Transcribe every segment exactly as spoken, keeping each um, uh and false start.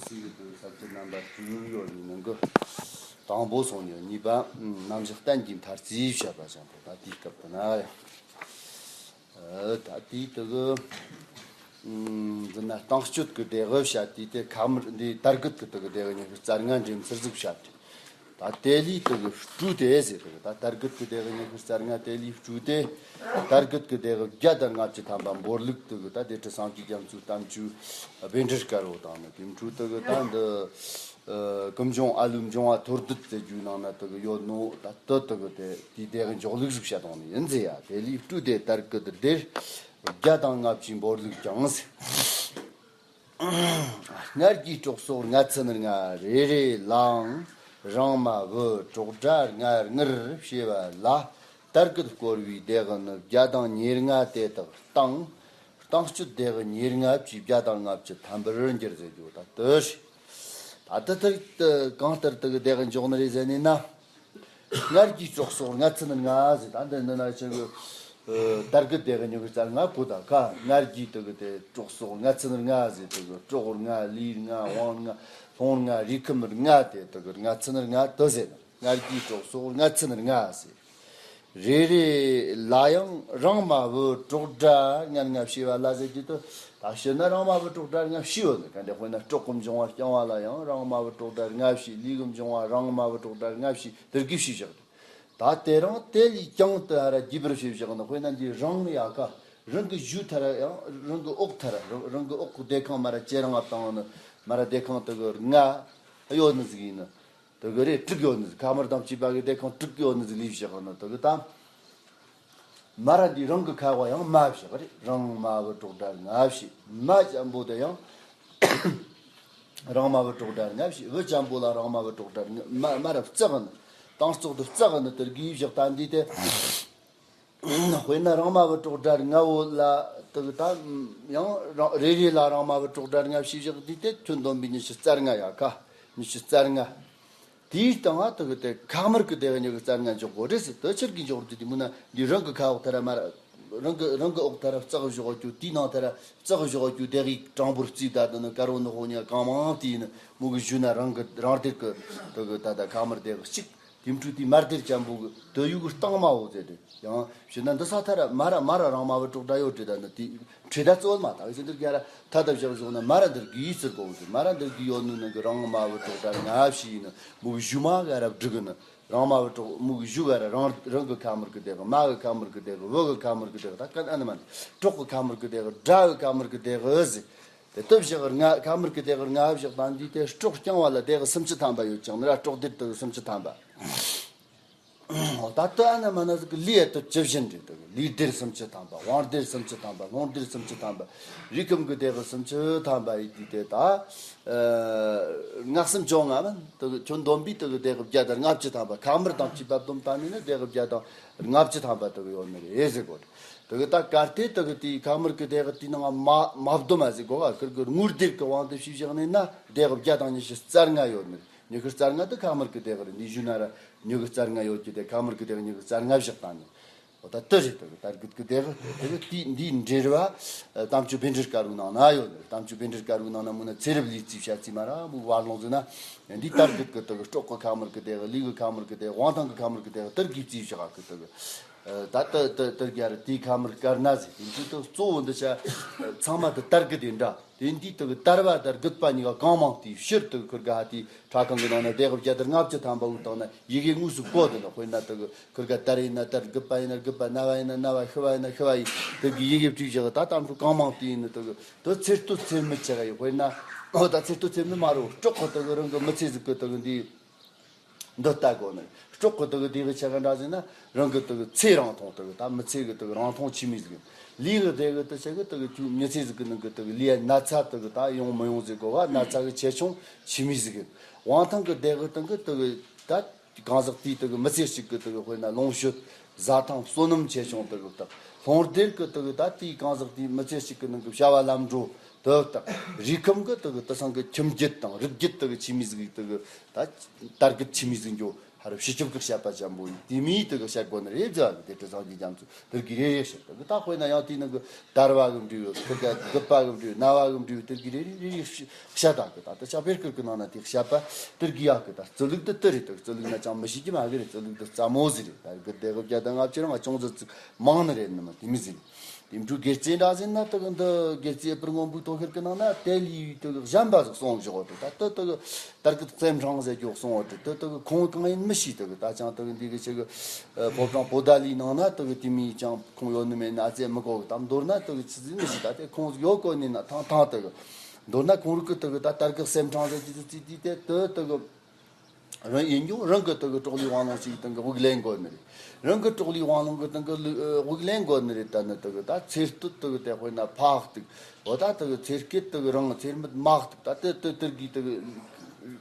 སྲིད་ཀྱི་དུ་ས་བཅུ་རྣམ་པ་བཅུ་ཡོད་ནི་ནང་གི་དང་པོ་སོང་ནས་གཉིས་པ་རྣམ་གཞག་གཏན་གྱི་མཐར་བརྩིས་བཤད་པ་བྱུང་། ད་དེའི་སྐབས་དུ་ན་ཡང་། ད་དེའི་དུ་གི་འཛིན་ན་རྟིང་སྤྱོད་ཀྱི་སྡེ་དབུ་བཤད་དེ། དེ་ཁ་མར་འདི་དར་རྒུད་ཀྱི་དུ་གི་སྡེ་དབུ་ཉི་ཤུ་རྩ་ལྔ་འགྲེམས་ཚུལ་ཟིག་བཤད་དེ། ད་དེ་ལས་དུ་གི་སྤྲོས་ཏེ་ཟེར། དུ་གི་ད་དར་རྒུད་ཀྱི་སྡེ་དབུ་ཉི་ཤུ་རྩ་ལྔ་དེ་ལས་སྤྲོས་ཏེ། དར་རྒུད་ཀྱི་སྡེ་དབུ་བརྒྱ་དང་ལྔ་བཅུ་ཐམ་པ་འབོར་ལུགས་དུ་གི་ད་དེ་ཁྲི་སངས་རྒྱས་རྒྱ་མཚོའི་གཏམ་ཆོས་བཻ་ཌཱུརྱ་དཀར་པོ་དང་ནི། དེ་འཕྲོ་དུ་གི་ད་འདི་ཀུན་འབྱུང་ཨ་ལུའི་འབྱུང་བ་མཐོར་འདུད་ཟེར་རྒྱུའི་ནང་ན་དུ་གི་ཡོད་ནོ། ད་དུ་དུ་གི་དེ་དེའི་སྡེ་དབུ་འཇོག་ལུགས་ཟིག་བཤད་དང་ནི་ཡིན་ཟེར་ཡ། དེ་ལས་སྤྲོས་ཏེ་དར་རྒུད་སྡེ་བརྒྱ་དང་ལྔ་བཅུའི་འབོར་ལུགས་ཀྱང་ཟེར། སྔར་གྱི་གྲོགས་སོགས་ལྔ་ཚན་ལྔ། རེ་རེ་ལའང་རང་མ་བུ་གྲོགས་དགྲ་ལྔ་ལྔར་ཕྱེ་བ་ལ། དར་རྒུད་བསྐོར་བའི་སྡེ་དབུ་ནི་བརྒྱ་དང་ཉེར་ལྔ་སྟེ་དག་དང་། རྟིང་སྤྱོད་སྡེ་དབུ་ཉེར་ལྔ་བཅས་བརྒྱ་དང་ལྔ་བཅུ་ཐམ་པར་འགྱུར་ཟེར་རྒྱུ་ད་དུ་ཞིག་ད་ལྟ་ལྟར་དུ་གང་ལྟར་དུ་གི་སྡེ་དབུ་འཇོག་ནི་རེད་ཟེར་ནས་ན། སྔར་གྱི་གྲོགས་སོགས་ལྔ་ཚན་ལྔ་ཟེར། ད་འདི་འདི་ན་ཆེ་གི་དར་རྒུད་སྡེ་དབུ་ཉི་ཤུ་རྩ་ལྔ་གོ། ད་ཁ་སྔར་གྱི་དུ་གི་དེ་གྲོགས་སོགས་ལྔ་ཚན་ལྔ་ཟེར། དུ་གི་གྲོགས་ལྔ་ལུས་ལྔ་དབང་ལྔ་ལྷུང་ལྔ་རིགས་ཁམས་ལྔ་དེ་དུ་གི་ལྔ་ཚན་ལྔ་དུ་ཟེར། སྔར་གྱི་གྲོགས་སོགས་ལྔ་ཚན་ལྔ་ཟེར། རེ་རེ་ལ་ཡང་རང་མ་བུ་གྲོགས་དགྲ་ལྔ་ལྔ་ཕྱེ་བ་ལ་ཟེར་རྒྱུ་དུ། ད་ཕྱིར་ན་རང་མ་བུ་གྲོགས་དགྲ་ལྔ་ཕྱེ་ཡོད་ནི་ག་འདྲ། དཔེར་ན་གྲོགས་ཀྱི་འབྱུང་བ་རྐྱང་བ་ལ་ཡང་རང་མ་བུ་གྲོགས་དགྲ་ལྔ་ཕྱེ། ལུས་ཀྱི་འབྱུང་བ་རང་མ་བུ་གྲོགས་དགྲ་ལྔ་ཕྱེ་དེར་གི་ཕྱེ་བཞག་རེད། ད་དེ་རང་དེ་ལས་ཀྱང་དུ་ཧ་ར་རྒྱས་པར་ཕྱེ་བཞག་ནི། དཔེར་ན་འདི་རང་ཡ་ཀ་རང་གི་གཞུ་ཐ་ར་ཡང་རང་གི་འོག་ཐ་ར་རང་གི་འོག་གི་སྡེ་ཁང་མ་ར་ཇེ་རིང་ང་བཏང་ནི་མ་ར་སྡེ་ཁང་དུ་གི་ལྔ་ཡོད་ནི་ཟིག་ཡིན་ནི། དེ་གི་རེ་དྲུག་ཡོད་ནི་ཟིག་ཁ་མར་དང་བཅས་པ་གི་སྡེ་ཁང་དྲུག་ཡོད་ནི་ཟིག་ལས་བཞག་ནི། དེ་གི་ད་མ་ར་འདི་རང་གི་ཁ་བ་ཡང་མ་བཞག་རེད། རང་མ་བུ་གྲོགས་དགྲ་ལྔ་ཕྱེ། མ་ཅན་པོ་དེ་ཡང་རང་མ་བུ་གྲོགས་དགྲ་ལྔ་ཕྱེ། བུ་ཅན་པོ་ལ་རང་མ་བུ་གྲོགས་དགྲ་ལྔ་མ་མ་ར་བརྩེགས་ནི། དང་ཙོག་ཏུ་བརྩེགས་ནི་དེར་གི་བཞག་ད་འདི་དེ། དཔེར་ན་རང་མ་བུ་གྲོགས་དགྲ་ལྔ་བོ་ལ་དེ་གི་ད་ཡང་རང་རེ་རེ་ལ་རང་མ་བུ་གྲོགས་དགྲ་ལྔ་ཕྱེ་བཞག་དུས་དེ་ཁྱོན་བསྡོམས་པས་ཉི་ཤུ་རྩ་ལྔ་ཡ་ཀ་ཉི་ཤུ་རྩ་ལྔ། དེའི་སྟེང་ང་དེ་གི་དེ་ཁ་མར་གི་སྡེ་དབུ་ཉི་ཤུ་རྩ་ལྔ་འཇོག་དགོས་རེད་ཟེར། དེ་ཕྱིར་གི་འཇོག་རྒྱུ་དེ་མིན་ན་འདི་རང་གི་ཁ་འོག་ཐ་ར་མ་ར་རང་གི་རང་གི་འོག་ཐ་ར་བརྩེགས་བཞག་རྒྱུ། དེའི་ནང་ཐ་ར་བརྩེགས་བཞག་རྒྱུ་སྡེ་དབུ་དྲང་པོར་བརྩིས། ད་དེ་ནི་དཀར་བོ་ནག་པོ་གཉིས་ཀ་གང་མང་དེ་ཡིན་ནི་མོ་གི་གཞུ་ན་རང་གི་རང་སྡེ་གི་དེ་གི་ད་ད་ཁ་མར་སྡེ་དབུ་གཅིག་དེ་འཕྲོས་དེ་མར་སྡེ་ཅན་པོ་གི་དོ་ཡུག་གི་སྟེང་མ་འོ་ཟེར་ཏེ། ཡང་ཕྱིར་ན་འདི་ས་ཐ་ར་མ་ར་མ་ར་རང་མ་བུ་གྲོགས་དགྲ་ཡོད་དྲི་ད་ནི་དེ་ཁྲི་ད་ཙོལ་མ་ད་ཟེར་འདིར་ག་ར་ཐ་ད་བཞག་བཞག་ན་མ་ར་འདིར་གི་ཡིས་ཟེར་གོ་ཟེར། མ་ར་འདིར་གི་ཡོད་ནི་ནི་གི་རང་མ་བུ་གྲོགས་དགྲ་ལྔ་ཕྱེ་ཡིན་ནི་མོ་གི་གཞུ་མ་ག་ར་བསྒྲིགས་ནི། རང་མ་བུ་གྲོགས་མོ་གི་གཞུ་ག་ར་རང་རང་གི་ཁ་མར་གི་སྡེ་དབུ། མ་གི་ཁ་མར་གི་སྡེ་དབུ། བུ་གི་ཁ་མར་གི་སྡེ་དབུ། ད་གན་ཨ་ནི་མ་ནི་གྲོགས་གི་ཁ་མར་གི་སྡེ་དབུ། དགྲ་གི་ཁ་མར་གི་སྡེ་དབུ་ཟེར། དེ་ལྟར་བཞག་ལྔ་ཁ་མར་གི་སྡེ་དབུ་ལྔ་བཞག་ད་འདི་དེ་གྲོགས་རྐྱང་བ་ལ་སྡེ་དབུ་སུམ་ཅུ་ཐམ་པ་ཡོད་ཀྱང་ནི་ར་གྲོགས་སྡེ་དེ་སུམ་ཅུ་ཐམ་པ། ད་ལྟ་ཨ་ན་མ་ན་ཟིག་གི་ལུས་ཡ་དུ་ཇི་བཞིན་རེད། དེ་ལུས་སྡེ་སུམ་ཅུ་ཐམ་པ། དབང་སྡེ་སུམ་ཅུ་ཐམ་པ། ལྷུང་སྡེ་སུམ་ཅུ་ཐམ་པ། རིགས་ཁམས་ཀྱི་སྡེ་དབུ་སུམ་ཅུ་ཐམ་པ་ཡིན་དུས་དེ་ད་ལྔ་གསུམ་བཅོ་ལྔ་མིན། དེ་ཁྱོན་བསྡོམས་པས་དེ་སྡེ་དབུ་བརྒྱ་དང་ལྔ་བཅུ་ཐམ་པ། ཁ་མར་དང་བཅས་པ་བསྡོམས་བཏང་ནས་ནི་སྡེ་དབུ་བརྒྱ་དང་ལྔ་བཅུ་ཐམ་པ་དེ་ཡོད་ནི་རེད་ཟེར་གོ། དེ་གི་ད་གལ་ཏེ་དེ་གི་དེའི་ཁ་མར་གི་སྡེ་དབུ་དེའི་ནང་མ་མ་བསྡོམས་ཟེར་གོ་ག་ཁིར་གི་དངོས་སྡེ་གི་དབང་དུ་བྱས་བཞག་ནས་ན་སྡེ་དབུ་བརྒྱ་དང་ཉི་ཤུ་རྩ་ལྔ་ཡོད་ནི་རེད། ཉི་ཤུ་རྩ་ལྔ་དེ་ཁ་མར་གི་སྡེ་དབུ་རེད། འདི་གཞུ་ན་ར་ཉི་ཤུ་རྩ་ལྔ་ཡོད་ཀྱི་དེ་ཁ་མར་གི་སྡེ་དབུ་ཉི་ཤུ་རྩ་ལྔ་བཞག་བཏང་ནས། འོ་ད་དེ་རེད། དེ་གི་དར་རྒུད་གི་སྡེ་དབུ་དེ་གི་དེ་འདིའི་འགྲེལ་བ་གཏམ་ཆོས་བཻ་ཌཱུརྱ་དཀར་པོའི་ནང་ན་ཡོད་ནི། གཏམ་ཆོས་བཻ་ཌཱུརྱ་དཀར་པོའི་ནང་ན་མོ་ན་ཚེ་རབས་ལུས་རྩིས་བཤད་རྩིས་མ་ར་མོ་བར་ལོང་ཟེར་ན། འདི་དར་རྒུད་གི་དེ་གི་གྲོགས་གི་ཁ་མར་གི་སྡེ་དབུ། ལུས་གི་ཁ་མར་གི་སྡེ་དབུ། དབང་ཐང་གི་ཁ་མར་གི་སྡེ་དབུ་དེར་གི་རྩིས་བཞག་གི་དེ་གི། ད་ལྟ་ད་ལྟ་རྒྱ་རི་དེའི་ཁ་མར་དཀར་ན་ཟེར། དེ་འདི་དག་གཙོ་བོ་འདི་ཆ་ཚང་མ་དེ་དར་རྒུད་དེ་འདྲ། དེ་འདི་དག་དར་བ་དང་རྒུད་པ་གཉིས་ཀ་གང་མང་དེའི་ཕྱིར་དུ་ཁུར་ག་ཧ་དེའི་ཕྲ་ཁང་གི་ནང་ན་སྡེ་དབུ་བརྒྱ་དང་ལྔ་བཅུ་ཐམ་པ་བུ་བཏང་ན་ཡི་གེ་དངོས་སུ་བཀོད་དེ་ན། དཔེར་ན་དག་ཁུར་ག་དར་ཡིན་ན་དར། རྒུད་པ་ཡིན་ན་རྒུད་པ། ན་བ་ཡིན་ན་ན་བ། ཤི་བ་ཡིན་ན་ཤི་བ་ཡིན། དེ་གི་ཡི་གེ་བྲིས་བཞག་ད་དམ་ཕྲུག་གང་མང་དེ་ཡིན་ནི་དག་དེ་ཚེ་སྟོད་ཚེ་སྨད་ཆ་ག་ཡི། དཔེར་ན་འོ་ད་ཚེ་སྟོད་ཚེ་སྨད་མ་རུ་གྲོགས་གི་དག་རང་གི་མི་ཚེ་ཟིག་གི་དག་འདི། འདི་ལྟ་དགོས་ནི། སྲོག་གི་དག་དེ་གི་ཆ་ག་འདྲ་ཟེར་ན་རང་གི་དག་ཚེ་རིང་ཐུང་དག་ད་མི་ཚེ་གི་དག་རིང་ཐུང་ཆི་མི་ཟིག་ལུས་གི་དེ་གི་དག་ཆ་གི་དག་ཁྱོད་མི་ཚེ་ཟིག་གི་ནང་གི་དག་ལུས་ན་ཚ་དག་ད་ཡོང་མི་ཡོང་ཟེར་གོ་བ། ན་ཚ་གི་ཆེ་ཆུང་ཆི་མི་ཟིག་དབང་ཐང་གི་དེ་གི་སྟེང་གི་དག་ད་གང་ཟག་དེའི་དག་མི་ཚེ་གཅིག་གི་དག་དཔེར་ན་ལོངས་སྤྱོད་ཟ་ཐང་བསོད་ནམས་ཆེ་ཆུང་དག་དག་ལྷུང་སྡེ་གི་དག་ད་དེའི་གང་ཟག་དེའི་མི་ཚེ་གཅིག་གི་ནང་གི་བྱ་བ་ལམ་འགྲོ། དེ་དག་རིགས་ཁམས་ཀྱི་དེ་གི་དེ་སང་གི་ཁྱིམ་རྒྱུད་དང་རིགས་རྒྱུད་དེ་གི་ཆི་མི་ཟིག་དེ་གི་ད་དར་རྒུད་ཆི་མི་ཟིག་འགྱོ། ཧ་རུ་ཕྱི་ཁྱབ་ཀྱི་བཤད་པ་ཅན་པོ་ཡིན། དེ་མིའི་དེ་གི་བཤད་དགོས་ནི་རེད་ཟེར་བ་གི་དེ་དྲི་བཟང་གི་རྒྱ་མཚོ་དེར་གི་རེ་རེ་བཤད། དེ་གི་ད་དཔེར་ན་ཡང་དེའི་ནང་གི་དར་བ་གི་འབྲས་བུ་ཁུར་ག་སྒུབ་པ་གི་འབྲས་བུ་ན་བ་གི་འབྲས་བུ་དེར་གི་རེ་རེ་རེ་རེ་བཤད་ད་གི། ད་ལྟ་ཆ་བེར་ཁུར་གི་ནང་ན་དེ་བཤད་པ་དེར་གི་ཡག་གི། ད་རྩི་ལུགས་དེ་དེ་རེད། དེ་རྩི་ལུགས་ན་ཅང་མི་ཤེས་ཀྱི་མ་གི་རེད། རྩི་ལུགས་དེ་རྩ་མོ་ཟིག་རེད། ད་གི་དེ་གི་བརྒྱ་དང་ལྔ་བཅུ་རང་ང་ཅུང་ཟད་ཅིག་མང་ནི་རེད། ནི་མ་དེ་མི་ཟིག་རེད། དེ་འཕྲོ་དགེ་རྩེ་འདྲ་ཟིན་ན་དེ་གི་འདི་དགེ་རྩེ་པུར་སྔོན་པོའི་དོ་ཤལ་གི་ནང་ན་དེ་ལས་དེ་གི་གཞན་པ་ཟིག་གསུངས་བཞག་འོ། དེ་ད་དེ་དེ་གི་དར་གི་རྩེ་འཕྲང་ཟེར་རྒྱུ་གསུངས་འོ། དེ་དེ་དེ་གི་ཁོང་གང་ཡིན་མི་ཤེས། དེ་གི་ད་ཅང་དེ་གི་འདི་གི་ཆེ་གི་ཕོ་བྲང་པོ་ཏཱ་ལའི་ནང་ན་དེ་གི་དེ་མིའི་ཅང་ཁོང་ཡོད་ནི་མེད་ནི་ཨ་ཙེ་མི་གོ་གི། ད་མདོར་ན་དེ་གི་ཆི་ཟིག་མི་ཤེས། ད་དེ་ཁོང་ཟིག་ཡོད་གོ་ནི་ན་ཐང་ཐང་། དེ་གི་མདོར་ན་ཁོང་རིག་གི་དེ་གི་ད་དར་གི་རྩེ་འཕྲང་ཟེར་རྒྱུ་དེ་ཚིག་དེ་དེ་དེ་དེ་གི་རང་ཡིན་ཀྱང་རང་གི་དེ་གི་གྲོགས་ལི་དབང་ལུང་ཞིག་སྟེང་གི་དབུགས་ལེན་དགོས་ནི་རེད། རང་གི་གྲོགས་ལི་དབང་ལུང་གི་སྟེང་གི་ལུ་ཨ་དབུགས་ལེན་དགོས་ནི་རེད། ད་ནི་དེ་གི་ད་ཚེ་སྟོད་དེ་གི་དེ་དཔེར་ན་ཕ་གཏུག་འོ། ད་དེ་གི་ཚེ་སྐྱེད་དེ་གི་རང་ཚེ་སྨད་མ་གཏུག་ད་དེ་དེ་དེར་གི་དེ་གི་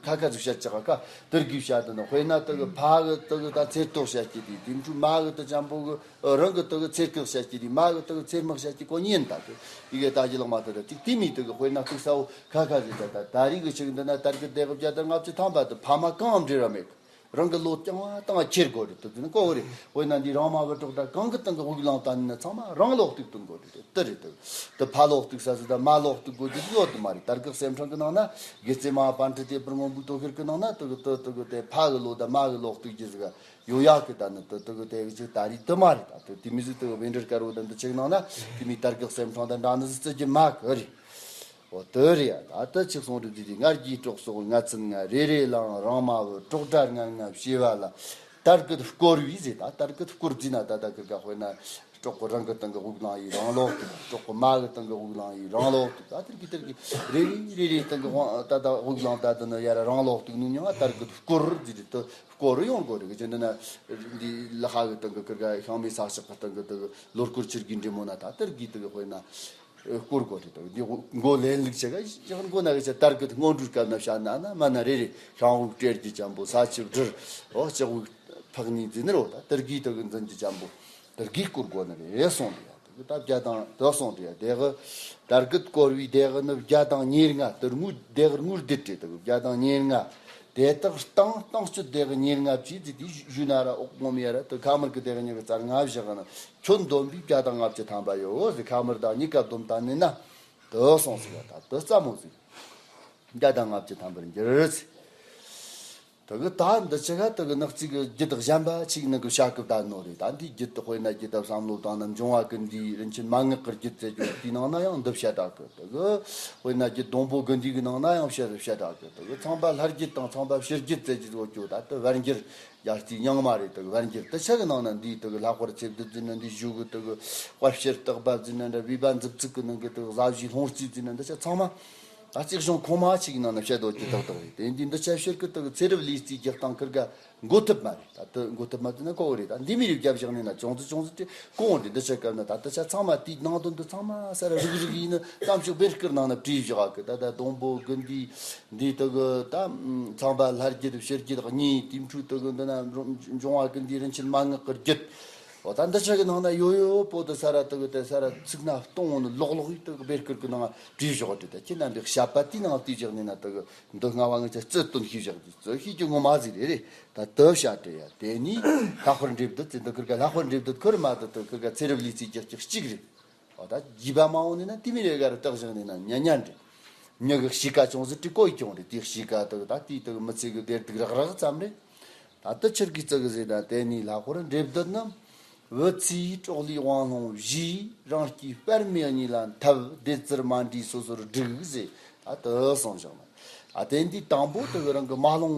ཁ་ཁ་ཟིག་བཤད་ཅག་ཁ་དེར་གི་བཤད། དེ་ནི་དཔེར་ན་དེ་གི་ཕ་གི་དེ་གི་ད་ཚེ་སྟོད་བཤད་ཀྱི་དེ་དེ་འཕྲོ་མ་གི་དེ་ཅན་པོ་གི་ཨ་རང་གི་དེ་གི་ཚེ་སྐྱེད་བཤད་ཀྱི་དེ་མ་གི་དེ་གི་ཚེ་སྨད་བཤད་ཀྱི་གོ་ཉན། ད་དེ་ཡི་གེ་ད་ཅི་ལག་མ་དེ་ད་ཅིག་དེ་མི་དེ་གི་དཔེར་ན་གཏུག་ས་བོ་ཁ་ཁ་ཟིག་ད་ད་ད་རིག་གི་ཆིག་འདི་ན་དར་གི་དེ་གི་བརྒྱ་དང་ལྔ་བཅུ་ཐམ་པ་དེ་ཕ་མ་གང་འབྲེལ་བ་མེད། རང་གི་བློ་རྐྱང་བ་དང་ཁྱེར་དགོས་རེད། དེ་ནི་གོ་བོ་རེད། དཔེར་ན་འདི་རང་མ་བུ་གྲོགས་དང་གང་གི་སྟེང་གི་དབུགས་ལངས་ད་ནི་ན་ཚང་མ་རང་བློ་གཏུག་གཏོང་དགོས་རེད། དེ་རེད། དེ་དེ་ཕ་བློ་གཏུག་ས་ཟིག་དང་མ་བློ་གཏུག་དགོས་རྒྱུ་ཡོད་དུ་མ་རེད། དར་གི་རྩེ་འཕྲང་གི་ནང་ན་དགེ་རྩེ་མ་པཎ་ཊ་དེ་པུར་སྔོན་པོའི་དོ་ཤལ་གི་ནང་ན་དེ་གི་དེ་དེ་གི་དེ་ཕ་གི་བློ་དང་མ་གི་བློ་གཏུག་རྒྱུ་ཟིག་ཡོད་ཡག་གི། ད་ནི་དེ་དེ་གི་དེ་གི་ཅིག་ད་རེད་དུ་མ་རེད། ད་དེ་དེ་མི་ཟིག་དེ་གི་བཻ་ཌཱུརྱ་དཀར་པོ་དང་འདི་ཆིག་ནང་ན་དེ་མི་དར་གི་རྩེ་འཕྲང་དང་འདྲ་ནི་ཟིག་བརྩི་རྒྱུ་མ་གི་རེད། འོ་དེ་རེད་ཡ། ད་ལྟ་ཆིག་གསུང་རིག་འཛིན་དེ་ང་རྒྱལ་གྲོགས་སོགས་ལྔ་ཚན་ལྔ། རེ་རེ་ལའང་རང་མ་བུ་གྲོགས་དགྲ་ལྔ་ལྔ་བྱེ་བ་ལ། དར་གི་བསྐོར་བའི་ཟེར། ད་དར་གི་བསྐོར་བརྩིས་ན་ད་ད་གི་ག་དཔེར་ན་གྲོགས་པོ་རང་གི་སྟེང་གི་དབུགས་ལངས་ཡི་རང་བློ་གཏུག་གྲོགས་པོ་མ་གི་སྟེང་གི་དབུགས་ལངས་ཡི་རང་བློ་གཏུག་ད་དར་གི་དར་གི་རེ་རེ་རེ་རེ་སྟེང་གི་དབང་ད་ད་དབུགས་ལངས་ད་དུ་ནི་ཡར་རང་བློ་གཏུག་ནུས་མྱོང་ང་དར་གི་བསྐོར་ཟེར་དེ་དུ་བསྐོར་ཡོང་དགོས་རེད། གི་ཅི་འདི་ན་འདི་ལ་ཧ་གི་སྟེང་གི་ཁིར་ག་ཤང་མེ་ས་ཞག་གི་སྟེང་གི་དུ་ལོ་སྐོར་ཆིར་གི་འདྲེ་མོ་ན་ད་དར་གི་དུ་གི་དཔེར་ན། སྐོར་དགོས་རེད་དོ། འདི་མགོ་ལེན་ལུགས་བྱེད་ག་ཞག་མགོ་ན་གི་ཆ་དར་གི་སྔོན་འགྲོའི་སྐབས་ན་བཤད་ན་ན་མ་ན་རེ་རེ་ཤང་དབུགས་སྤྲེལ་གྱི་ཅན་པོ་ས་ཆུ་བྲིར་འོ་ལྕགས་དབུགས་ཕག་ནི་འཛིན་ནི་རོ། ད་དར་གི་དུ་གི་འཛིན་གྱི་ཅན་པོ་དར་གི་སྐོར་དགོས་ནི་རེད་གསུངས་རེད་ཡ། དུ་གི་ད་བརྒྱ་དང་དུ་གསུངས་རེད་ཡ། དེ་གི་དར་གི་བསྐོར་བའི་དེ་གི་ནི་བརྒྱ་དང་ཉེར་ལྔ་དུ་དངུལ་དེ་གི་དངུལ་སྡེ་བྲིས་དུ་གི་བརྒྱ་དང་ཉེར་ལྔ། དེ་དག་སྟེང་སྟེང་སྤྱོད་དེ་གི་ཉེར་ལྔ་བཅས་ཀྱི་དེ་ཞུས་ན་ར་ཨོག་ངོམ་ཡ་ར་དུ་ཁ་མར་གི་དེ་གི་ཉེར་གི་རྩ་ལྔ་བཞག་ན། ཁྱོན་བསྡོམས་པས་བརྒྱ་དང་ལྔ་བཅུ་ཐམ་པ་ཡོད་ཟེར། ཁ་མར་དང་གཉིས་ཀ་བསྡོམས་བཏང་ནས་ན་དུ་སོང་ཟིག་ཡ། ད་དུ་རྩ་མོ་ཟིག་བརྒྱ་དང་ལྔ་བཅུ་ཐམ་པར་འགྱུར་ཟེར། དུ་གི་ད་འདི་ཆ་ག་དུ་གི་ནག་ཅིག་གི་རྒྱུད་གཞན་པ་ཅིག་ནང་གི་བྱ་སྐབས་ད་ནོ་རེད། ད་འདིའི་རྒྱུད་དུ་དཔེར་ན་རྒྱུད་དུ་བསམ་བློ་བཏང་ན་འབྱུང་བ་ཀུན་འདུས་རིན་ཆེན་མན་ངག་གི་རྒྱུད་ཟེར་རྒྱུ་དེའི་ནང་ན་ཡང་འདི་བཤད་དྲག་གི། དུ་གི་དཔེར་ན་རྒྱུད་སྡོང་པོ་ཀུན་འདུས་གི་ནང་ན་ཡང་བཤད་བཤད་དྲག་གི། དུ་གི་ཚངས་པ་ལྷ་རྒྱུད་དང་ཚངས་པ་ཕྱི་རྒྱུད་ཟེར་རྒྱུ་ཟོ་ཅོ་ད་དུ་བར་འགྱུར། ཡར་རྩིས་རྙིང་མ་རེད། དུ་བར་འགྱུར་དུ་ཆ་གི་ནང་ན་འདིའི་དུ་བརླག་པར་ཚེ་བདུད་འཛིན་ན་འདི་བཞུགས་གི། དུ་དཔལ་ཕྱིར་བརྟག་པ་འཛིན་ན་འདྲ། བེ་བ་མཛུབ་ཚུགས་གི་ནང་གི་དུ་ཟ་བཞི་ལྷུང་རྩིས་འཛིན་ན་འདི་ཆ་ཚང་མ་ད་རྩིས་གཞུང་ཁོ་མ་ཅིག་གི་ནང་ན་བཤད་དོ་ཅི་ཏག་ཏག་རེད། དེ་འདི་འདི་ཆ་ཕྱིར་གི་དུ་ཚེ་རབས་ལུས་རྩིས་རྒྱག་སྟངས་ཁིར་ག་འགོ་ཐུབ་མ་རེད། ད་དུ་འགོ་ཐུབ་མ་དུ་ན་གོ་བོ་རེད། ད་འདི་མི་རིགས་རྒྱབ་བཞག་ནས་ན་ཅུང་ཙི་ཅུང་ཙི་དེ་གོང་རེད། འདི་ཆ་སྐབས་ན་ད་དུ་ཆ་ཚང་མ་དེའི་ནང་དོན་དུ་ཚང་མ་ས་ར་རིག་རིག་ཡིན་ནི་གཏམ་ཤོག་བེར་སྐུར་ནང་ན་བྲིས་བཞག་གི། ད་ད་སྡོང་པོ་ཀུན་འདུས་འདི་དུ་གི་ད་ཚངས་པ་ལྷ་རྒྱུད་ཕྱི་རྒྱུད་གཉིས་དེའི་འཕྲོས་དུ་གི་འདི་ན་འབྱུང་བ་ཀུན་འདུས་རིན་ཆེན་མན་ངག་གི་རྒྱུད། འོ་ད་འདི་ཆ་གི་ནང་ན་ཡོད་ཡོད་པོ་དུ་ས་ར་དུ་གི་དེ་ས་ར་ཚིག་སྣ་སྟོང་ནི་ལོག་ལོག་ཡིས་དུ་གི་བེར་སྐུར་གི་ནང་བྲིས་བཞག་དུས་ད་ཁྱེད་རྣམ་པའི་བཤད་པ་དེའི་ནང་བལྟས་བཞག་ནས་ན་དུ་གི་འདི་སྔ་བ་ངས་ཀྱི་རྩི་དོན་ཤེས་བཞག་དུས་རྩི་ཤེས་ཀྱི་ངོ་མ་ཟིག་རེད་རེད། ད་དུ་བཤད་དེ་ཡ་དེ་ནི་ལྷག་པར་འབྲས་བུ་དུ་ཚེ་འདི་ཁིར་ག་ལྷག་པར་འབྲས་བུ་དུ་ཁིར་མ་དུ་དུ་ཁིར་ག་ཚེ་རབས་ལུས་རྩིས་རྒྱག་རྒྱག་གཅིག་རེད། འོ་ད་རྒྱུས་པ་མ་འོང་ནས་ན་དེ་མི་རེ་ག་རུ་བརྟག་བཞག་ནས་ན་ཉན་ཉན་རེད། མྱི་གི་གཤིས་ཀ་ཅུང་ཟད་དྲི་གོ་ཡི་ཀྱང་རེད། དེའི་གཤིས་ཀ་དག་ད་དེའི་དག་མི་ཚེ་གི་བདེ་སྡུག་རག་རག་ཙམ་རེད། ད་དུ་ཆིར་གི་ཙི་གི་ཟེར་ན་དེ་ནི་ལྷག་པར་འབྲས་བུ་ནི། བུ་ཚའི་གྲོགས་ལས་དབང་ལུང་བཞིས། རང་སྐྱེས་པདྨའི་གཉིས་ལ་འཐབ། བདེ་རྩར་མ་འདྲིས་སོ་སོར་བསྒྲིགས་ཟེར། ད་དུ་སོང་བཞག་ན། ཨ་དེ་འདི་དང་པོ་དག་རང་གི་མ་ལུང་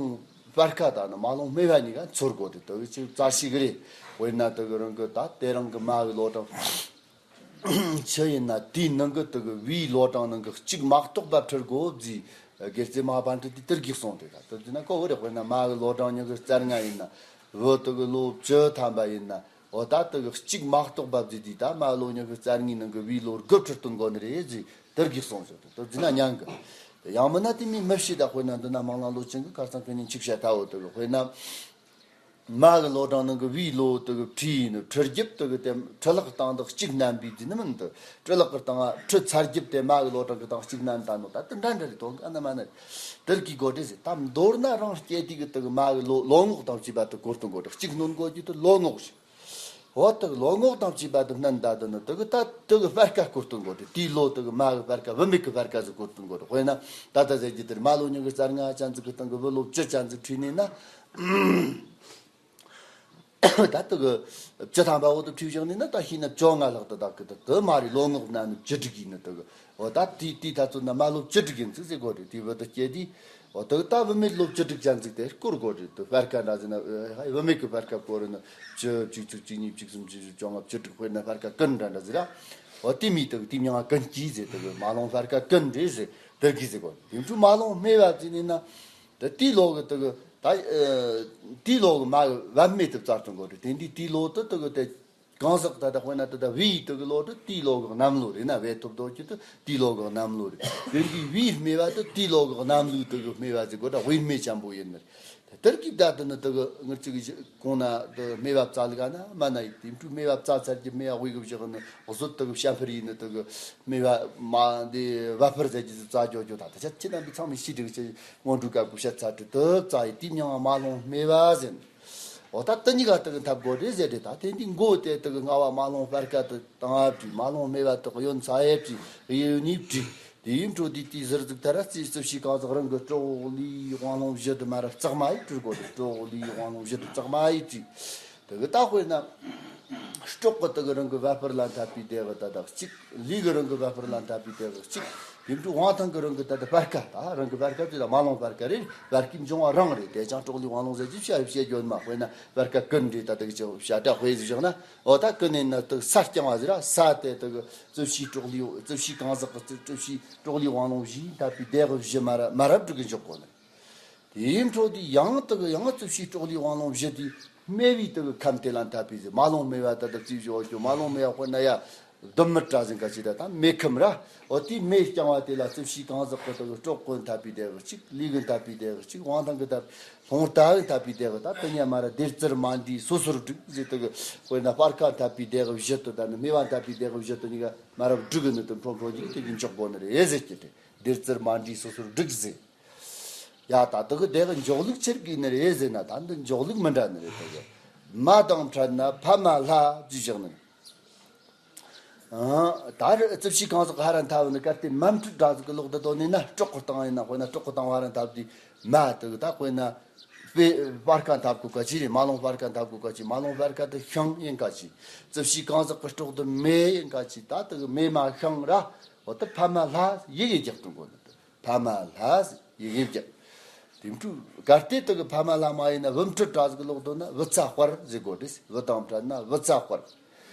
སྤར་ཁ་དང་ནི་མ་ལུང་སྨེ་བ་གཉིས་ཀ་འཚོལ་དགོས་ཏེ་དག་ཅིག་རྩ་ཤིག་རེད། དཔེར་ན་དག་རང་གི་ད་དེ་རང་གི་མ་གི་ལོ་གྲངས། ཆི་ཡིན་ན་དེའི་ནང་གི་དུ་གི་བུའི་ལོ་གྲངས་ནང་གི་གཅིག་མ་གཏོགས་པ་ཁྲིར་གོ་བརྫིས། དགེ་རྩེ་མ་པཎ་ཊ་དེ་དེར་གིས་གསུངས་ཏེ། ད་དེ་ན་གོ་བོ་རེ་དཔེར་ན་མ་གི་ལོ་གྲངས་ཉི་གི་རྩ་ལྔ་ཡིན་ན། བུ་དུ་གི་ལོ་བཅུ་ཐམ་པ་ཡིན་ན། འོ་ད་དུ་གི་གཅིག་མ་གཏོགས་པ་བརྫིས་དུས་ད་མ་ལོ་ཉི་གི་རྩ་གཉིས་ནང་གི་བུའི་ལོ་དགུ་ཁྲིར་སྟོན་དགོ་ནི་རེད་བརྫིས་དེར་གིས་གསུངས་ཟེར་ཏེ་དེ་བརྫིས་ན་ཉན་གི། ཡང་མིན་ན་དེ་མིན་མི་ཤེས། ད་དཔེར་ན་འདི་ན་མང་ལང་ལོ་ཆེན་གི་ཁར་སང་ཁེ་ཉིན་ཆིག་བཤད་ཐལ་བོ་དུ་གི་དཔེར་ན། མ་གི་ལོ་གྲངས་ནང་གི་བུའི་ལོ་དེ་གི་ཁྲིའི་ནི་ཁྲི་རྒྱབ་དེ་གི་དེ་ཁྲི་ལྷག་སྟེང་དག་གཅིག་བསྣན་པའི་དེ་ནི་མིན་དུ། ཁྲི་ལྷག་གི་སྟེང་ཁྲི་ཚར་རྒྱབ་དེ་མ་གི་ལོ་གྲངས་གི་སྟེང་གཅིག་བསྣན་ད་ནོ། ད་དེ་འདྲ་འདྲ་རེད། དོན་ག་ན་མ་ན་རེད། དེར་གི་གོ་དེ་ཟེར། ད་མདོར་ན་རང་སྐྱེ་དུས་གི་དེ་གི་མ་གི་ལོ་ལོ་ངོ་དང་བཅས་པ་དེ་གོ་སྟོན་གོ་དེ། གཅིག་སྣོན་གོ་རྒྱུ་དེ་ལོ་ངོ་ཞིག་འོ་དེ་གི་ལོ་ངོ་དང་བཅས་པ་དེ་བསྣན་ད་དེ་ནི་དེ་གི་ད་དེ་གི་སྤར་ཁ་གོ་སྟོན་གོ་དེ། དེའི་ལོ་དེ་གི་མ་གི་སྤར་ཁ་བུད་མེད་གི་སྤར་ཁ་ཟིག་གོ་སྟོན་གོ་དེ། དཔེར་ན་ད་ལྟ་ཟེར་རྒྱུ་དེར་མ་ལོ་ཉི་ཤུ་རྩ་ལྔ་ཅན་ཟིག་གི་སྟེང་གི་བུ་ལོ་བཅུ་ཅན་ཟིག་ཁྲིད་ནས་ན། ད་དེ་གི་བཅུ་ཐམ་པ་འོ་དེ་ཁྲིད་བཞག་ནས་ན། ད་ཤེས་ན་བཅོ་ལྔ་ལྷག་དེ་ད་གི་དེ་དེ་མ་རེད། ལོ་ངོ་ན་ནི་བཅུ་དྲུག་ཡིན་ནི་དེ་གི། འོ་ད་དེའི་དེའི་ཐ་ཚོད་ན་མ་ལོ་བཅུ་དྲུག་ཡིན་ཟིག་ཟེར་གོ་རེད། དེའི་བུ་དེ་སྐྱེ་དུས་འོ་དེ་གི་ད་བུད་མེད་ལོ་བཅུ་དྲུག་ཅན་ཟིག་དེ་སྐོར་གོ་རེད། དེ་སྤར་ཁ་འདྲ་ཟེར་ན། ཨེ་ཧའི་བུད་མེད་གི་སྤར་ཁ་སྐོར་རེད་ན། བཅུ། བཅུ་གཅིག། བཅུ་གཉིས། བཅུ་གསུམ། བཅུ་བཞི། བཅོ་ལྔ། བཅུ་དྲུག་དཔེར་ན་སྤར་ཁ་ཀུན་འདྲ་འདྲ་ཟིག་ར། འོ་དེ་མི་དེ་གི་དེའི་མིང་ང་ཀུན་སྐྱེས་ཟེར། དེ་གི་མ་ལོང་སྤར་ཁ་ཀུན་རེད་ཟེར། དེར་གི་ཟེར་གོ། དེ་འཕྲུལ་མ་ལོང་སྨེ་བ་ཟེར་ནས་ན། དེ་དེའི་ལོ་གི་དེ་གི་ད་ཨ་དེའི་ལོ་གི་མ་གི་བབ་སྨེ་དེ་བཙལ་སྟོན་གོ་རེད། དེ་འདི་དེའི་ལོ་དེ་དེ་གི་དེ་གང་ཟག་ད་ལྟ་དཔེར་ན་དེ་ད་བུའི་དེ་གི་ལོ་དེ་དེའི་ལོ་གི་གནམ་ལོ་རེད་ན། བའི་ཐོབ་དོ་ཀྱི་དེ་དེའི་ལོ་གི་གནམ་ལོ་རེད། དེ་འདི་བུའི་སྨེ་བ་དེ་དེའི་ལོ་གི་གནམ་ལོའི་དེ་གི་སྨེ་བ་ཟེར་གོ་ད། བུའི་སྨེ་ཅན་པོ་ཡིན་ནི་རེད། དེར་གི་ད་དེ་ནི་དེ་གི་ངར་ཅིག་གི་གོང་ན་དེ་སྨེ་བ་བཙལ་ག་ན་མ་ན་ཡིན། དེ་འཕྲུལ་སྨེ་བ་བཙལ་ཚར་གྱི་སྨེ་བ་དབུས་གི་བཞག་ནི་གཟོད་དེ་གི་བྱ་འཕུར་ཡིན་ནི་དེ་གི་སྨེ་བ་མ་འདི་བ་འཕུར་ཟེར་གྱི་བཙལ་རྒྱུ་རྒྱུ། ད་ད་ཆ་ཁྱེད་རྣམ་པའི་ཚང་མས་ཤེས་དྲི་གི་ཆེ་སྔོན་འགྲོའི་སྐབས་གི་བཤད་ཚར་དུས་དེ་བཙལ་ཡི། དེའི་མིང་ང་མ་ལོང་སྨེ་བ་ཟེར། འོ་ད་དེ་གཉིས་ཀ་དེ་གི་འཐབ་དགོས་རེད་ཟེར་དེ། ད་དེ་འདི་མགོ་དེ་དེ་གི་ལྔ་བ་མ་ལོང་སྤར་ཁ་དེ་དང་ཨ་བྲིས། མ་ལོང་སྨེ་བ་དེ་གཡོན་ས་ཨེ་བྲིས། གཡས་གཡོན་ནས་བྲིས། དེའི་འཕྲོ་དེ་དེའི་ཟུར་ཟུག་ཐ་ར་རྩིས། རྩིབས་བཞི་གང་ཟག་རང་གི་སྲོག་ལུས་དབང་ལོང་བཞི་དེ་མ་ར་ལྕགས་མ་ཡིས་བྲི་དགོས་རེད། སྲོག་ལུས་དབང་ལོང་བཞི་དེ་ལྕགས་མ་ཡིས་བྲིས། དེ་གི་ད་དཔེར་ན་སྲོག་གི་དེ་གི་རང་གི་བ་སྤུར་ལ་འཐབ་པའི་དེ་གི་ད་ད་གཅིག། ལུས་གི་རང་གི་བ་སྤུར་ལ་འཐབ་པའི་དེ་གི་གཅིག། དེ་འཕྲོ་དབང་ཐང་གི་རང་གི་ད་ད་སྤར་ཁ། ད་རང་གི་སྤར་ཁ་དེ་ད་མ་ལོང་སྤར་ཁ་རེད། སྤར་ཁའི་འབྱུང་བ་རང་རེད། དེ་ཅང་སྲོག་ལུས་དབང་ལོང་ཟེར་གྱི་བཤད་བཤད་རྒྱུ་མ། དཔེར་ན་སྤར་ཁ་ཀུན་རེད། ད་དེ་གི་ཅིག་བཤད་སྒྲ་དཔེ་ཟིག་བཞག་ན། འོ་ད་ཀུན་ནས་ན་དེ་ས་རྐྱང་བ་ཟེར་ར། ས་དེ་དེ་གི་རྩིབས་བཞི་སྲོག་ལུས། རྩིབས་བཞི་གང་ཟག་གི་རྩིབས་བཞི་སྲོག་ལུས་དབང་ལོང་བཞི་འཐབ་པའི་དེ་གི་བཞི་མ་ར་མ་རབས་དྲུག་གི་འཇོག་གོ་ནི། དེའི་འཕྲོ་དེ་ཡང་དེ་གི་ཡང་རྩིབས་བཞི་སྲོག་ལུས་དབང་ལོང་བཞི་དེ་སྨེ་བའི་དེ་གི་ཁམས་དེ་ལ་འཐབ་པའི་ཟེར། མ་ལོང་སྨེ་བ་ད་དེ་རྩིས་བཞི་འོ་ཅོ། མ་ལོང་སྨེ་བ་དཔེར་ན་ཡ་ལྡུམ་མི་བྲ་ཟིན་ག་ཅི་ད་ད་སྨེ་ཁམས་ར། འོ་དེའི་སྨེ་རྐྱང་བ་དེ་ལ་རྩིབས་བཞི་གང་ཟག་གི་དེ་གི་སྲོག་གི་འཐབ་པའི་དེ་གི་གཅིག། ལུས་གི་འཐབ་པའི་དེ་གི་གཅིག། དབང་ཐང་གི་འཐབ། ལྷུང་ལྟ་གི་འཐབ་པའི་དེ་གི་ད་དེ་གཉིས་མ་ར་སྡེར་རྩིར་མ་འདྲེས་སོ་སོར་དྲུག་ཟེར། དེ་གི་དཔེར་ན་སྤར་ཁ་འཐབ་པའི་དེ་གི་བཞི་དེ་ད་ནི་སྨེ་བ་འཐབ་པའི་དེ་གི་བཞི་དེ་གཉིས་ཀ་མ་རབས་དྲུག་གི་ནི་དེ་འཕྲོ་འཕྲོ་གཉིས་དེ་གི་འཇོག་གོ་ནི་རེད་ཟེར་གྱི་རེད། སྡེར་རྩིར་མ་འདྲེས་སོ་སོར་དྲུག་ཟེར། ཡ་ད་དེ་གི་དེ་གི་འཇོག་ལུགས་ཆི་གི་ནི་རེད་ཟེར་ན། ད་འདི་འཇོག་ལུགས་མི་འདྲ་ནི་རེད། དེ་གི་མ་དང་འཕྲད་ན་ཕ་མ་ལྷ་ཅེས་བཞག་ནི། ཨ་ད་རེ་རྩིབས་བཞི་གང་ཟག་ཧ་ར་འཐབ་ནི་གལ་ཏེ་མ་འཕྲོད་འདྲ་ཟིག་གི་ལོག་ཏུ་དོ་ནི་ན། སྲོག་གི་སྟེང་ཡིན་ན། དཔེར་ན་སྲོག་གི་སྟེང་ཧ་ར་འཐབ་དུས་མ་དེ་གི་ད་དཔེར་ན་སྤེ་སྤར་ཁ་འཐབ་གོ་ག་ཅི་རེད། མ་ལོང་སྤར་ཁ་འཐབ་གོ་ག་ཅི། མ་ལོང་སྤར་ཁ་དེ་ཤིང་ཡིན་ག་ཅི། རྩིབས་བཞི་གང་ཟག་གི་སྲོག་དེ་མེ་ཡིན་ག་ཅི། ད་དེ་གི་མེ་མ་ཤིང་ར། འོ་ད་ཕ་མ་ལྷ་ཡི་གེ་རྒྱག་ཏུ་གོ་ནི་དེ། ཕ་མ་ལྷ་ཟེར་ཡི་གེ་བརྒྱབ། དེ་འཕྲོ་གལ་ཏེ་དེ་གི་ཕ་མ་ལྷ་མ་ཡིན་ན་བུ་འཕྲོད་འདྲ་ཟིག་ལོག་དོ་ན་བུ་ཚ་དཔལ་ཟེར་དགོས་རེད། བུ་དང་འཕྲད་ན་བུ་ཚ་དཔལ།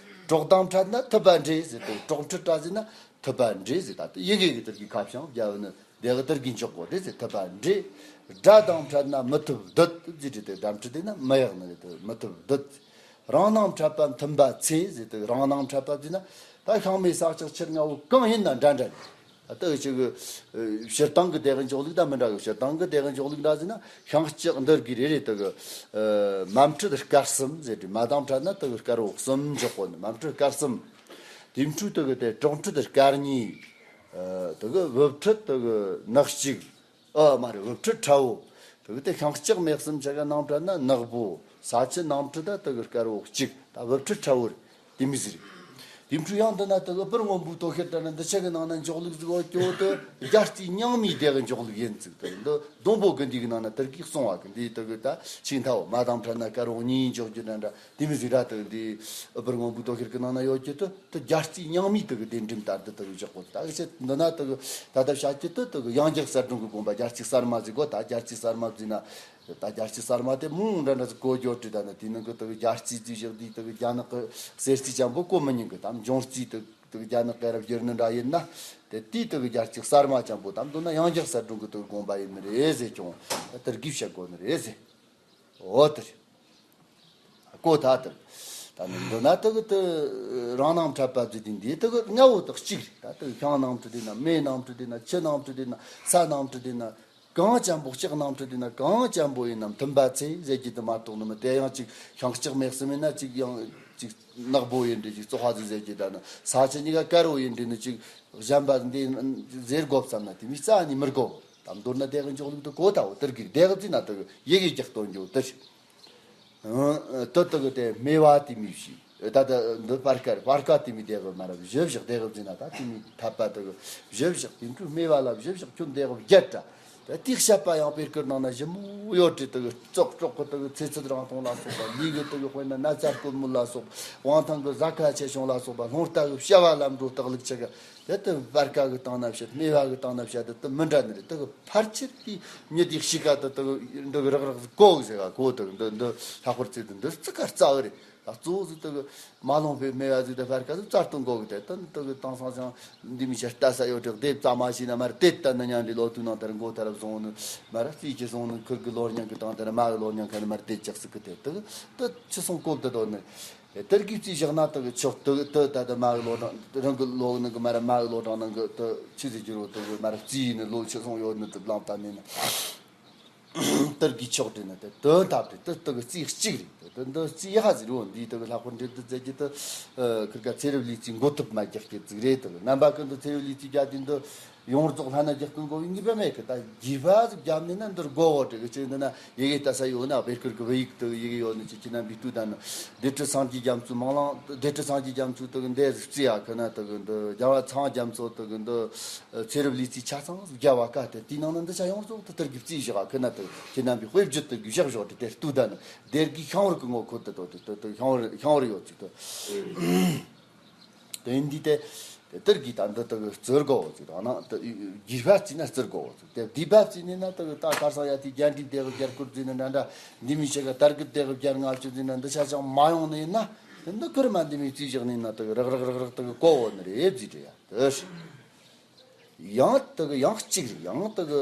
གྲོགས་དང་འཕྲད་ན་ཐུབ་པ་འདྲེ་ཟེར་དེ། གྲོགས་འཕྲོད་འདྲ་ཟེར་ན་ཐུབ་པ་འདྲེ་ཟེར། ད་དེ་ཡི་གེ་གི་དེར་གི་ཁ་བྱང་བརྒྱབ་ནི་དེ་གི་དེར་གི་འཇོག་དགོས་རེད་ཟེར། ཐུབ་པ་འདྲེ། དགྲ་དང་འཕྲད་ན་མི་ཐུབ་སྡུད་ཟེར་དེ། དེ་དགྲ་འཕྲད་དེ་ན་མི་ཡག་ནི་རེད། དེ་མི་ཐུབ་སྡུད། རང་སྣང་འཕྲད་པ་མཐུན་པ་ཚེ་ཟེར་དེ། རང་སྣང་འཕྲད་པ་ཟེར་ན་ད་ཤིང་མེ་ས་ཆག་ཆུ་རྔ་བོ་གང་ཡིན་ན་འདྲ་འདྲ་རེད། ད་ཅིག་གི་ཨ་སྤྱིར་བཏང་གི་དེ་གི་འཇོག་ལུགས་དང་མི་འདྲ་གི། སྤྱིར་བཏང་གི་དེ་གི་འཇོག་ལུགས་འདྲ་ཟེར་ན་ཤིང་ལྕགས་འདིར་གི་རེ་རེ་དེ་གི་ཨ་མ་འཕྲད་དཀར་གསུམ་ཟེར་དེ། མ་དང་འཕྲད་ན་དེ་གི་དཀར་བོ་གསུམ་འཇོག་གོ་ནི། མ་འཕྲད་དཀར་གསུམ། དེ་འཕྲོ་དེ་གི་དེ་གྲོགས་འཕྲད་དཀར་གཉིས། ཨ་དེ་གི་བུ་འཕྲད་དེ་གི་ནག་གཅིག། ཨ་མ་རེད། བུ་འཕྲད་ཁྲ་བོ། དེ་གི་དེ་ཤིང་ལྕགས་མེ་གསུམ་ཆ་ག་ནང་འཕྲད་ན་ནག་པོ། ས་ཆུ་ནང་འཕྲད་ད་དེ་གི་དཀར་བོ་གཅིག། ད་བུ་འཕྲད་ཁྲ་བོ་རེད། དེ་མི་ཟེར། དེ་འཕྲོ་ཡང་འདི་ན་དེ་གི་སྤུར་སྔོན་པོའི་དོ་ཤལ་ལྟར་ན་འདི་ཆ་གི་ནང་ན་འཇོག་ལུགས་ཟིག་འོ་ཀྱོ་དེ་སྦྱར་རྩིས་རྙིང་མའི་དེ་གི་འཇོག་ལུགས་ཡིན་ཟིག། དེ་འདི་སྡོང་པོ་གི་འདི་གི་ནང་ན་དེར་གིས་གསུངས་པ་གི། འདི་དེ་གི་ད་ཆིག་མཐའ་བོ་མ་དང་འཕྲད་ན་དཀར་བོ་གཉིས་འཇོག་རྒྱུ་འདྲ་འདྲ་དེ་མི་ཟིག་ར། དེ་གི་འདི་སྤུར་སྔོན་པོའི་དོ་ཤལ་གི་ནང་ན་ཡོད་ཀྱི་དེ་དེ་སྦྱར་རྩིས་རྙིང་མའི་དེ་གི་གདན་འདྲེན་ལྟར་དུ་དེ་གི་འཇོག་གོ། ད་གི་ཆེ་འདི་ན་དེ་གི་ད་ལྟ་བཤད་ཀྱི་དེ་དེ་གི་ཡང་རྒྱལ་གསལ་སྒྲོན་གི་དགོངས་པ་སྦྱར་རྩིས་གསར་མ་ཟིག་གོ། ད་སྦྱར་རྩིས་གསར་མ་ཟིག་ན། ད་སྦྱར་རྩིས་གསར་མ་དེ་མོ་འདྲ་འདྲ་ཟིག་གོ་རྒྱུ་བྲིས། ད་ནི་དེའི་ནང་གི་དེ་གི་སྦྱར་རྩིས་རྩིས་བཞག་དུས་དེ་གི་རྒྱ་ནག་གི་གསེར་རྩིས་ཅན་པོ་གོ་མི་ཉན་གི། དམ་འབྱུང་རྩིས་དེ་དེ་གི་རྒྱ་ནག་གི་རབ་བསྒྱུར་ནི་འདྲ་ཡིན་ན། དེ་དེའི་དེ་གི་སྦྱར་རྩིས་གསར་མ་ཅན་པོ་དམ་དོན་ན་ཡང་རྒྱལ་གསལ་སྒྲོན་གི་དེ་གི་དགོངས་པ་ཡིན་ནི་རེད་ཟེར། ཀྱང་དེར་གིས་བཤད་དགོས་ནི་རེད་ཟེར། འོ་དེ་རེད། གོ་ད་དེ་རེད། ད་ནི་འདི་ན་དེ་གི་དེ་རང་སྣང་འཕྲད་པ་ཟེར་དུས་འདི་དེ་གི་ལྔ་བོ་དེ་གཅིག་རེད། ད་དེ་གི་ཤིང་སྣང་འཕྲད་དེ་ན། མེ་སྣང་འཕྲད་དེ་ན། ཆུ་སྣང་འཕྲད་དེ་ན། ས་སྣང་འཕྲད་དེ་ན། གང་ཅན་པོ་ལྕགས་ནང་ཁྲོད་དེ་ན་གང་ཅན་པོ་ཡིན་ནམ་མཐུན་པ་ཚེ་ཟེར་གྱི་དེ་མ་གཏོགས་ནི་མི་དེ་ཡང་ཅིག་ཤིང་ལྕགས་མེ་གསུམ་ཡིན་ན་ཅིག་ཡང་ཅིག་ནག་པོ་ཡིན་འདྲ་ཅིག་བཙོག་པ་ཟིག་ཟེར་གྱི་ད་ནི་ས་ཆ་གཉིས་ཀ་དཀར་པོ་ཡིན་འདྲ་ནི་ཅིག་གཞན་པ་འདི་ཟེར་དགོ་བསམ་ན་དེ་མི་རྩ་ནས་མི་དགོ། ད་མདོར་ན་དེ་གི་འཇོག་ལུགས་དུ་གོ་ད་འོ་དེར་གི་དེ་གི་བརྩིས་ན་དེ་གི་ཡི་གེ་རྒྱག་སྟོན་རྒྱུ་དེར། ཨ། དེ་དེ་གི་དེ་སྨེ་བ་དེ་མི་བྱས། ད་ལྟ་འདི་སྤར་ཁ་རེད། སྤར་ཁ་དེ་མི་དེ་གི་མར་བཞི་བཞག་དེ་གི་བརྩིས་ན་ད་དེ་མི་འཐད་པ་དེ་གི་བཞི་བཞག་དེ་འཕྲོས་སྨེ་བ་ལ་བཞི་བཞག་ཁྱོད་དེ་གི་བརྒྱད་དྲ། དེ་དེའི་བཤད་པ་ཡང་དཔེར་བཀོད་ནང་ན་ཞིབ་མོ་ཡོད་དེ། དེ་གི་བཙོག་བཙོག་གི་དེ་གི་ཚེ་ཚད་རིང་ཐུང་ལ་སོགས་པ། ལུས་གི་དེ་གི་དཔེར་ན་ན་ཚ་སྐོམ་མོ་ལ་སོགས་པ། དབང་ཐང་གི་གཟའ་ཁ་ཆེ་ཆུང་ལ་སོགས་པ། སློང་རྟ་གི་བྱ་བ་ལམ་འགྲོ་སྟག་ལུག་ཆ་ག་དེ་དེ་སྤར་ཁ་གི་སྟེང་ན་བཤད། སྨེ་བ་གི་སྟེང་ན་བཤད། དེ་དེ་མི་འདྲ་ནི་རེད། དེ་གི་ཕལ་ཆེར་དེ་མྱི་དེ་གཤིས་ཀ་དེ་དེ་གི་འདི་གི་རག་རག་གོ་གི་ཟེར་ག་གོ། དེ་གི་འདི་འདི་ལྷག་པར་ཚེ་དེ་འདི་རྩི་ཁ་རྩ་བ་རེད། ད་གཙོ་བོ་ཟིག་དེ་གི་མ་ལོང་བའི་སྨེ་བ་ཟིག་དེ་སྤར་ཁ་ཟིག་རྩ་སྟོང་གོ་གི། དེ་དེ་དེ་གི་དེང་སང་ཞིང་འདི་མི་ཤེས་ལྟ་ས་ཡོད་རེད། དེ་རྩ་མ་ཤེས་ན་མར་དེ་ལྟ་ན་ཉན་རེད། ལོ་དུས་ནང་དེར་མགོ་ཐར་བཟུང་ནི་མར་རྩིས་ཀྱི་བཟུང་ནི་ཁུར་གི་ལོ་རྙིང་གི་སྟེང་དེར་མ་གི་ལོ་རྙིང་ཁ་ནི་མར་དེ་ཅག་ཟིག་གི་དེ་དེ་གི་དེ་ཆི་སོང་གོ་བསྡད་དོ་ནི། དེར་གི་རྩིས་བཞག་ན་དེ་གི་ཆོག་དེ་གི་དེ་ད་ལྟ་མ་གི་ལོ་གྲངས་རང་གི་ལོ་ནང་གི་མར་མ་གི་ལོ་གྲངས་ནང་གི་དེ་ཆི་ཟིག་གི་རོ་དེ་གི་མར་རྩིས་ནི་ལོ་ཆི་སོང་ཡོད་ནི་དེ་བླངས་བཏང་ནི་ན། དེར་གི་ཆོག་དེ་ནི་དེ་དོན་དག་དེ་དེ་དེ་གི་རྩིས་གཅིག་རེད། དེ་དེ་འདི་རྩིས་ཡག་ཟིག་རོ། འདི་དེ་གི་ལྷག་པར་འབྲེལ་དུ་མཛད་རྒྱུ་དེ་ཁུར་ག་ཚེ་རབས་ལུས་རྩིས་འགོ་ཐུབ་མ་རྒྱག་གི་ཟིག་རེད། དེ་གི་རྣམ་པ་ཀུན་ཏུ་ཚེ་རབས་ལུས་རྩིས་རྒྱག་དུས་འདི་ཡོངས་རྫོགས་ལྷན་ན་རྒྱག་གི་འགོ་བའི་ངེས་པ་མེད་གི། ད་རྒྱས་པ་ཟིག་རྒྱབ་ནས་ན་འདིར་གོ་བོ་དྲི་གི་ཅི་འདི་ན་ཡི་གེ་ལྟ་ས་ཡོད་ན་བེར་ཁུར་གི་བོད་ཡིག་དེ་གི་ཡི་གེ་ཡོད་ནི་ཅི་ཁྱེད་རྣམ་པའི་ལྟོས་ད་ནི་སྡེ་ཁྲི་སངས་རྒྱས་རྒྱ་མཚོའི་མིང་ལ། སྡེ་ཁྲི་སངས་རྒྱས་རྒྱ་མཚོའི་དེ་གི་འདི་རྩིས་ཡ་ཁི་ན་དེ་གི་འདི་རྒྱལ་བ་ཚངས་རྒྱ་མཚོ་དེ་གི་འདི་ཚེ་རབས་ལུས་རྩིས་ཆ་ཚང་ཟིག་རྒྱབ་བ་ཀ་དེ་དེའི་ནང་ན་འདི་ཆ་ཡོངས་རྫོགས་དེ་དེར་གི་རྩིས་བཞག་ཁི་ན་དེ་ཁྱེད་རྣམ་པའི་དཔེ་བརྗོད་དེ་གི་བཞག་བཞག་དེ་དེར་ལྟོས་ད་ནི་སྡེར་གི་ཤང་བར་གི་ངོ་ཁོ་དེ་དོ་དེ་དེ་དེ་ཤང་བར་ཤང་བར་ཡོད་ཅིག་དེ། དེ་འདི་དེ་དེ་དེར་གི་ད་འདི་དེ་གི་བརྩི་དགོ་ཅིག་དང་ན་དེ་རྒྱས་པ་བརྩིས་ན་བརྩི་དགོ་ཅིག་དེ་བསྡུས་པ་བརྩིས་ནས་ན་དེ་གི་ད་ཁར་སང་ཡ་དེ་རྒྱན་འདྲི་དེ་གི་རྒྱལ་སྐོར་བརྩིས་ནས་འདྲ་འདྲ་འདི་མི་ཆེ་གི་དར་གི་དེ་གི་རྒྱན་ལྔ་བཅུ་བརྩིས་ན་འདི་ཆ་ཆང་མ་ཡོང་ནི་ཡིན་ན་དེ་འདི་ཁུར་མ་འདི་མི་རྩིས་བཞག་ནི་ན་དེ་གི་རག་རག་རག་རག་དེ་གི་གོ་བོ་ནི་རེད་བརྩིས་དྲི་ཡ་དེ། ཡང་དེ་གི་ཡང་གཅིག་རེད། ཡང་དེ་གི་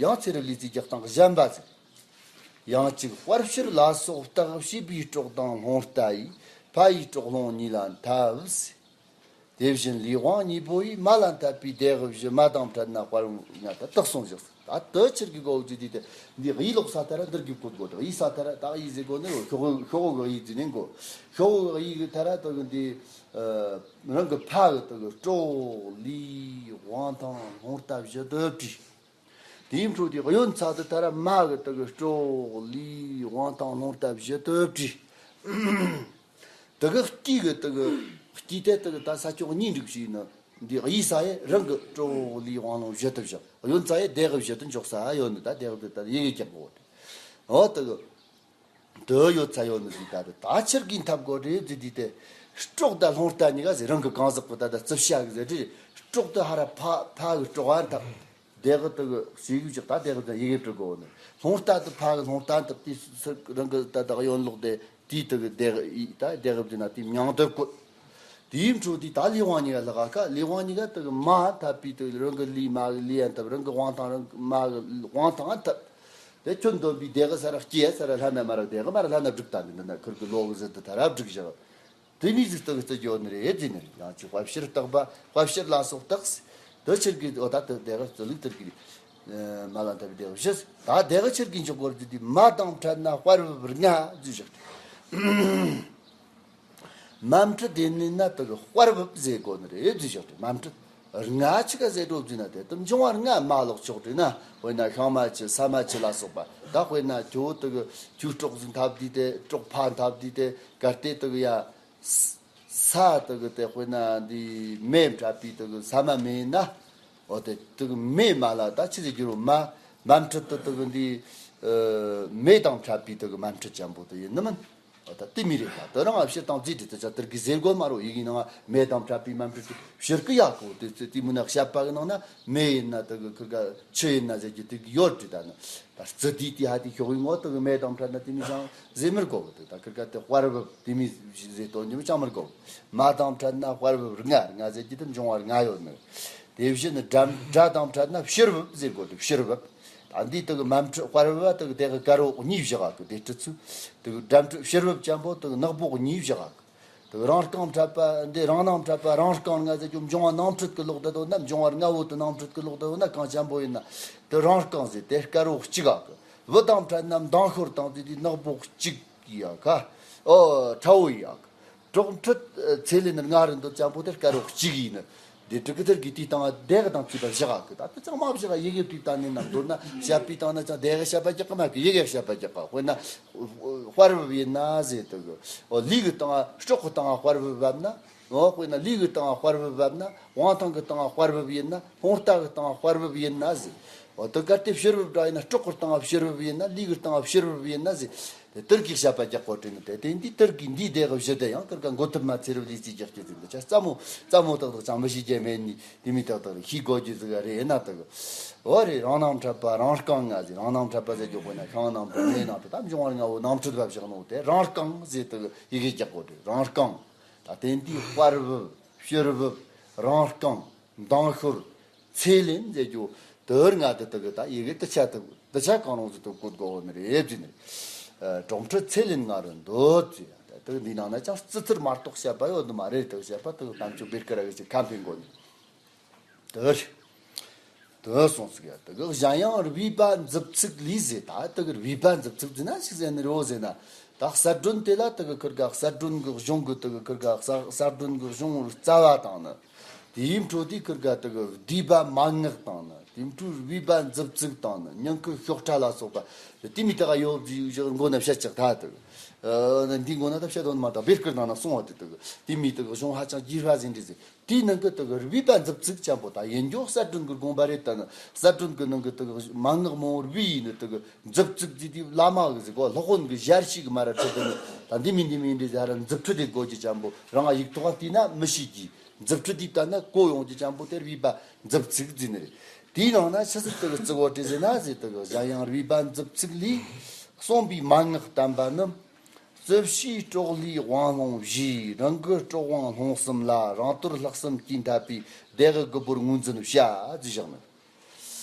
ཡང་ཚེ་རབས་ལུས་རྩིས་རྒྱག་སྟངས་གཞན་པ་ཟིག་ཡང་གཅིག་དཔལ་བཤེར་ལ་སོགས་བརྟག་ཞེས་པའི་སྲོག་དང་སློང་རྟ་ཡིས་ཕ་ཡི་སྲོག་སློང་གཉིས་ལ་འཐབ་ཟེར། དེ་བཞིན་ལུས་དབང་གཉིས་པོ་ཡིས་མ་ལ་འཐབ་པའི་བདེ་གི་བཞི། མ་དང་ཕྲད་ན་དཔའ་བོ་ལྔ་ལྟར་དག་གསུངས་བཞག་ཟེར། ད་དེ་ཕྱིར་གི་གོ་བོ་ཅི་དེ་དེ་འདི་གཡས་ལོག་ས་ཐ་ར་འདིར་གི་བཀོད་དགོས། དེ་གཡས་ས་ཐ་ར་ད་གཡས་ཟེར་གོ་ནི་ཤོག་ཤོག་གི་གཡས་ཟེར་ནས་གོ། ཤོག་གི་གཡས་གི་ཐ་ར་དེ་གི་འདི་རང་གི་ཕ་གི་དེ་གི་སྲོག་ལུས་དབང་ཐང་སློང་རྟ་བཞི་དེ་བྲིས། དེའི་འཕྲོ་དེ་གཡོན་ཚ་དེ་ལྟར་མ་གི་དེ་གི་སྲོག་ལུས་དབང་ཐང་སློང་རྟ་བཞི་དེ་བྲིས། དེ་གི་དཀྱིལ་གི་དེ་གི་དཀྱིལ་དེ་དེ་གི་ད་ས་ཕྱོགས་གཉིས་འགྲིག་བྱས་ནི་འདི་གཡས་ས་ཡི་རང་གི་སྲོག་ལུས་དབང་སློང་བཞི་དེ་བཞག་གཡོན་ཚ་ཡི་བདེ་གི་བཞི་དེ་འཇོག་ས་ཡོད་ནི། ད་བདེ་གི་དེ་ལྟར་ཡི་གེ་རྒྱག་གོ་དེ་འོ་དེ་གི་དེ་ཡོད་ཚ་ཡོད་ནི་ཟིག་ད་དེ་ད་ཕྱིར་གི་འཐབ་དགོས་རེད་ཟེར་དུས་དེ། སྲོག་དང་སློང་རྟ་གཉིས་ཀ་ཟེར་རང་གི་གང་ཟག་གི་ད་ལྟ་རྩིབ་ཤ་གི་ཟེར་དེ། སྲོག་དེ་ཧ་ར་ཕ་ཕ་གི་སྲོག་ཨ་འཐབ། དེ་གི་དེ་གི་ཞེ་གི་ཅིག་ད་དེ་གི་དེ་ཡི་གེ་བྲི་དགོས་ནི། སློང་རྟ་དེ་ཕ་གི་སློང་རྟ་འཐབ་དེ་སུ་རང་གི་ད་ད་གཡོན་ལོག་དེ་དེའི་དེ་གི་དེ་གི་ད་དེ་གི་བྲིས་ན་དེ་མྱང་དེ་བཀོད། དེའི་འཕྲོ་དེ་ད་ལུས་དབང་གཉིས་ཀ་ལྷག་ག་ལུས་དབང་གཉིས་ཀ་དེ་གི་མ་འཐབ་པའི་དེ་རང་གི་ལུས་མ་གི་ལུས་ཨ་འཐབ། རང་གི་དབང་ཐང་རང་མ་གི་དབང་ཐང་ཨ་འཐབ། དེ་ཁྱོད་འདོན་པའི་དེ་གི་ས་ར་སྐྱེ་ས་ར་ལྷ་ན་མ་ར་དེ་གི་མ་ར་ལྷ་ན་བསྒྲིགས་ད་ནི་འདི་ན་ཁུར་གི་ལོ་གི་ཟེར་དེ་ད་ར་བསྒྲིགས་བཞག་དེ་མི་ཟིག་དེ་གི་རྩི་རྒྱུ་ནི་རེད་ཟེར་ནི་རེད། ཡང་ཅིག་དཔལ་བཤེར་བརྟག་པ་དཔལ་བཤེར་ལ་སོགས་བརྟག་དེ་ཕྱིར་གི་འོ་ད་དེ་དེ་གི་རྩི་ལུགས་དེར་གི་མ་ལ་འཐབ་པའི་དེ་གི་བཞི། ད་དེ་གི་ཕྱིར་གི་འཇོག་དགོས་རེད་དེ། མ་དང་ཕྲད་ན་དཔའ་བོ་ལྔ་བརྩིས་བཞག་མ་འཕྲད་དེ་ནི་ན་དེ་གི་དཔའ་བོ་ཟེར་དགོས་ནི་རེད་བརྩིས་བཞག་མ་འཕྲད་ལྔ་ཆི་ག་ཟེར་འགྲོ་བརྩིས་ན་དེ་དེ་འབྱུང་བ་ལྔ་མ་ལོག་ཆོག་བྲིས་ན། དཔེར་ན་ཤིང་མ་ཆུ་ས་མ་ཆུ་ལ་སོགས་པ། ད་དཔེར་ན་ཁྱོད་དེ་གི་ཁྱོད་སྲོག་ཟིག་འཐབ་དུས་དེ་སྲོག་ཕ་འཐབ་དུས་དེ་གལ་ཏེ་དེ་གི་ཡ། ས་དེ་གི་དེ་དཔེར་ན་འདི་མེ་འཕྲད་པའི་དེ་གི་ས་མ་མེ་ཡིན་ན། འོ་དེ་དེ་གི་མེ་མ་ལ་ད་ཆི་ཟེར་རྒྱུ་རུ་མ་མ་འཕྲད་དེ་དེ་གི་འདི་མེ་དང་འཕྲད་པའི་དེ་གི་མ་འཕྲད་ཅན་པོ་དེ་ཡིན་ནི་མིན། འོ་ད་དེ་མི་རེད། ད་དེ་རང་ང་བཤད་སྟངས་རྩིས་དྲི་དེ་ཆ་དེར་གི་ཟེར་དགོས་མ་རོ། ཡི་གེ་ནང་མེ་དང་འཕྲད་པའི་མ་འཕྲད་དེ་བཤེར་གི་ཡག་གོ་དེ་ཚེ་དེ་མུན་ན་བཤད་པ་གི་ནང་ན་མེ་ཡིན་ན་དེ་གི་ཁུར་ག་ཆུ་ཡིན་ན་ཟེར་རྒྱུ་དེ་གི་ཡོད་དྲི་ད་ནི། ད་རྩི་དུས་དེ་ཧ་དེ་ཤོག་ཡིན་ངོ་དེ་གི་མེ་དང་འཕྲད་ན་དེ་མི་ཅང་ཟེར་མི་དགོ་གི། དེ་ད་ཁིར་ཀ་དེ་དཔའ་བབ་དེ་མི་ཟེར་དོན་ཉི་མ་ཅང་མི་དགོ་གི། མ་དང་འཕྲད་ན་དཔའ་བབ་ལྔ། ལྔ་ཟེར་གྱི་དེ་འབྱུང་བ་ལྔ་ཡོད་ནི། དེ་བཞིན་དགྲ་དགྲ་དང་འཕྲད་ན་བཤེར་བབ་ཟེར་དགོ་གི། བཤེར་བབ། ད་འདི་དེ་གི་མ་འཕྲད་དཔའ་བབ་དེ་གི་དེ་གི་དཀར་པོ་གཉིས་བཞག་གི། དེ་སྤྲི་ཚུལ་དེ་གི་དགྲ་འཕྲད་བཤེར་བབ་ཅན་པོ་དེ་གི་ནག་པོ་གཉིས་བཞག་གི། དེ་རང་རྐང་འཕྲད་པ་འདི་རང་སྣང་འཕྲད་པ་རང་རྐང་ལྔ་ཟེར་རྒྱུ་འབྱུང་བ་རྣམ་འཕྲུལ་གྱི་ལོག་ཏུ་འདོད་ན། འབྱུང་བ་ལྔ་བོ་དེ་རྣམ་འཕྲུལ་གྱི་ལོག་ཏུ་འདོད་ན་གང་ཅན་པོ་ཡིན་ན་དེ་རང་རྐང་ཟེར། དེ་དཀར་བོ་གཅིག་ག་གི། བུ་དང་འཕྲད་ན་མདངས་ཤོར་དང་དེ་དེ་ནག་པོ་གཅིག་ཡ་ག། ཨོ་ཁྲ་བོ་ཡ་ག། གྲོགས་འཕྲུལ་ཚེ་ལས་ནི་ལྔ་རུ་འདོད་ཅན་པོ་དེ་དཀར་བོ་གཅིག་ཡིན་ནི། དེ་དྲུག་གི་ཐེར་གི་དེའི་སྟེང་བདེ་གི་དང་བཅས་པ་བཞག་གི། ད་དེ་ཚང་མ་བཞག་ཡི་གེ་དེའི་སྟེང་ནས་ན་མདོར་ན་བཤད་པའི་སྟེང་ན་ཅང་བདེ་གི་བཤད་པ་རྒྱག་གི་མ་གི། ཡི་གེ་བཤད་པ་རྒྱག་གི། དཔེར་ན་དཔལ་བུ་ཡིན་ན་ཟེར་དེ་གི། ཨོ་ལུས་གི་སྟེང་སྲོག་གི་སྟེང་དཔལ་བུ་བབ་ན། ཨོ་དཔེར་ན་ལུས་གི་སྟེང་དཔལ་བུ་བབ་ན། དབང་ཐང་གི་སྟེང་དཔལ་བུ་ཡིན་ན། ལྷུང་ལྟ་གི་སྟེང་དཔལ་བུ་ཡིན་ན་ཟེར། འོ་དེ་གལ་ཏེ་ཕྱིར་བུ་འདྲ་ཡིན་ན། སྲོག་གི་སྟེང་ཕྱིར་བུ་ཡིན་ན། ལུས་གི་སྟེང་ཕྱིར་བུ་ཡིན་ན་ཟེར། དེ་དེར་གི་བཤད་པ་རྒྱག་གོ་དྲན་ནི་དེ་དེ་འདི་དེར་གི་འདི་དེ་གི་བཞི་དེ་ཡང་དེར་ག་མགོ་ཐུབ་མ་ཚེ་རབས་ལས་རྩིས་རྒྱག་རྒྱུ་དེ་འདི་ཆ་རྩ་མོ་རྩ་མོ་ཏག་ཏག་ཅང་མི་ཤེས་རྒྱུ་མེད་ནི་དེ་མི་ཏག་ཏག་ཤེས་དགོས་རྒྱུ་ཟིག་རེད་ན་དེ་གི། འོ་རེད། རང་སྣང་འཕྲད་པ་རང་རྐང་ལྔ་ཟེར། རང་སྣང་འཕྲད་པ་ཟེར་རྒྱུ་དཔེར་ན་ཤིང་ནང་དུ་མེ་ནང་དུ་ད་འབྱུང་བ་ལྔ་བོ་རྣམ་འཕྲུལ་བབ་བཞག་ནོ་དེ་རང་རྐང་ཟེར་དེ་གི་ཡི་གེ་རྒྱག་གོ་དྲན། རང་རྐང་། ད་དེ་འདི་དཔལ་བུ་ཕྱིར་བུ་རང་རྐང་མདངས་ཤོར། ཚེ་ལེན་ཟེར་རྒྱུ་དེར་ང་དེ་དག་གི་ད་ཡི་གེ་དེ་ཆ་དེ་དེ་ཆ་གང་རུང་ཟིག་དེ་བཀོད་དགོས་ནི་རེད་ཟེར་ནི། གྲོགས་འཕྲུལ་ཚེ་ལེན་ང་རུ་འདོད་ཟེར། ད་དེ་འདི་ནང་ན་ཅང་རྩི་ཚུལ་མ་གཏོགས་བཤད་པ་ཡོད་ནི་མ་རེད། དེ་བཤད་པ་དེ་གཏམ་ཆོས་བེར་ཀ་ར་གི་ཅིག་ཁ་འཕེན་དགོས་ནི་དེ་རེད། དེ་སོང་ཟིག་ཡ། དེ་གི་གཞན་ཡང་རུས་པ་མཛུབ་ཚུགས་ལས་ཟེར། ད་དེ་གི་རུས་པ་མཛུབ་ཚུགས་ཟེར་ན་ཞིག་ཟེར་ནི་རེད་ཟེར་ན། ད་གསལ་སྒྲོན་དེ་ལ་དེ་གི་ཁིར་ག་གསལ་སྒྲོན་གི་གཞུང་གི་དེ་གི་ཁིར་ག་གསལ་གསལ་སྒྲོན་གི་གཞུང་རྩ་བ་དང་ནི། དེའི་འཕྲོ་དེ་ཁིར་ག་དེ་གི་བསྡུས་པ་མན་ངག་དང་ནི། དེའི་འཕྲོ་རུས་པ་མཛུབ་ཚུགས་དང་ནི། སྙིང་གི་ཤོག་ཁྲ་ལ་སོགས་པ་དེ་མི་དག་ཡོད་ཟིག་མགོ་ན་བཤད་ཅིག་ད་དེ་གི། འདི་མགོ་ན་ད་བཤད་དོན་མ་དག་བེར་ཀིར་ནང་ན་གསུང་བ་དེ་དེ་གི་དེ་མི་དེ་གི་གཞུང་ཧ་ཅང་རྒྱས་པ་ཟིན་འདྲ་ཟིག་དེའི་ནང་གི་དེ་གི་རུས་པ་མཛུབ་ཚུགས་ཅན་པོ་ད་ཡིན་རྒྱུ་གསལ་སྒྲོན་གི་དགོངས་པ་རེད། ད་ནི་གསལ་སྒྲོན་གི་ནང་གི་དེ་གི་མན་ངག་མང་བོར་བུ་ཡིན་ནི་དེ་གི་མཛུབ་ཚུགས་ཟེར་དུས་བླ་མ་གི་ཟེར་གོ། སློབ་དཔོན་གི་ཞལ་ཤེས་གི་མ་ར་ཁྲིད་དེ་ནི་ད་འདི་མིན་འདི་མིན་འདི་ཟེར་ར་མཛུབ་ཁྲིད་དེ་དགོས་རྒྱུ་ཅན་པོ། རང་ཡིག་ཐོག་བལྟས་ན་མི་ཤེས་ཀྱི། མཛུབ་ཁྲིད་དེ་ལྟ་ན་གོ་ཡོང་རྒྱུ་ཅན་པོ་དེ་རུས་པ་མཛུབ་ཚུགས་ཟེར་ནི་རེད། དེའི་ནང་ན་ཆི་ཟིག་དེ་གི་བརྩི་གོ་དྲི་ཟེར་ན་ཟེར། དེ་གི་གཞན་ཡང་རུས་པ་མཛུབ་ཚུགས་ལས་གསུངས་པའི་མན་ངག་བསྟན་པ་ནི། རྩིབས་ཕྱེད་སྲོག་ལུས་དབང་ལྷུང་བཞི། རང་གི་སྲོག་དབང་ལྷུང་གསུམ་ལ། རང་དོར་ལྷག་བསམ་གྱིས་འཐབ་པའི་བདེ་བའི་གི་བུར་ངོས་འཛིན་བྱ་ཟེར་བཞག་ནི།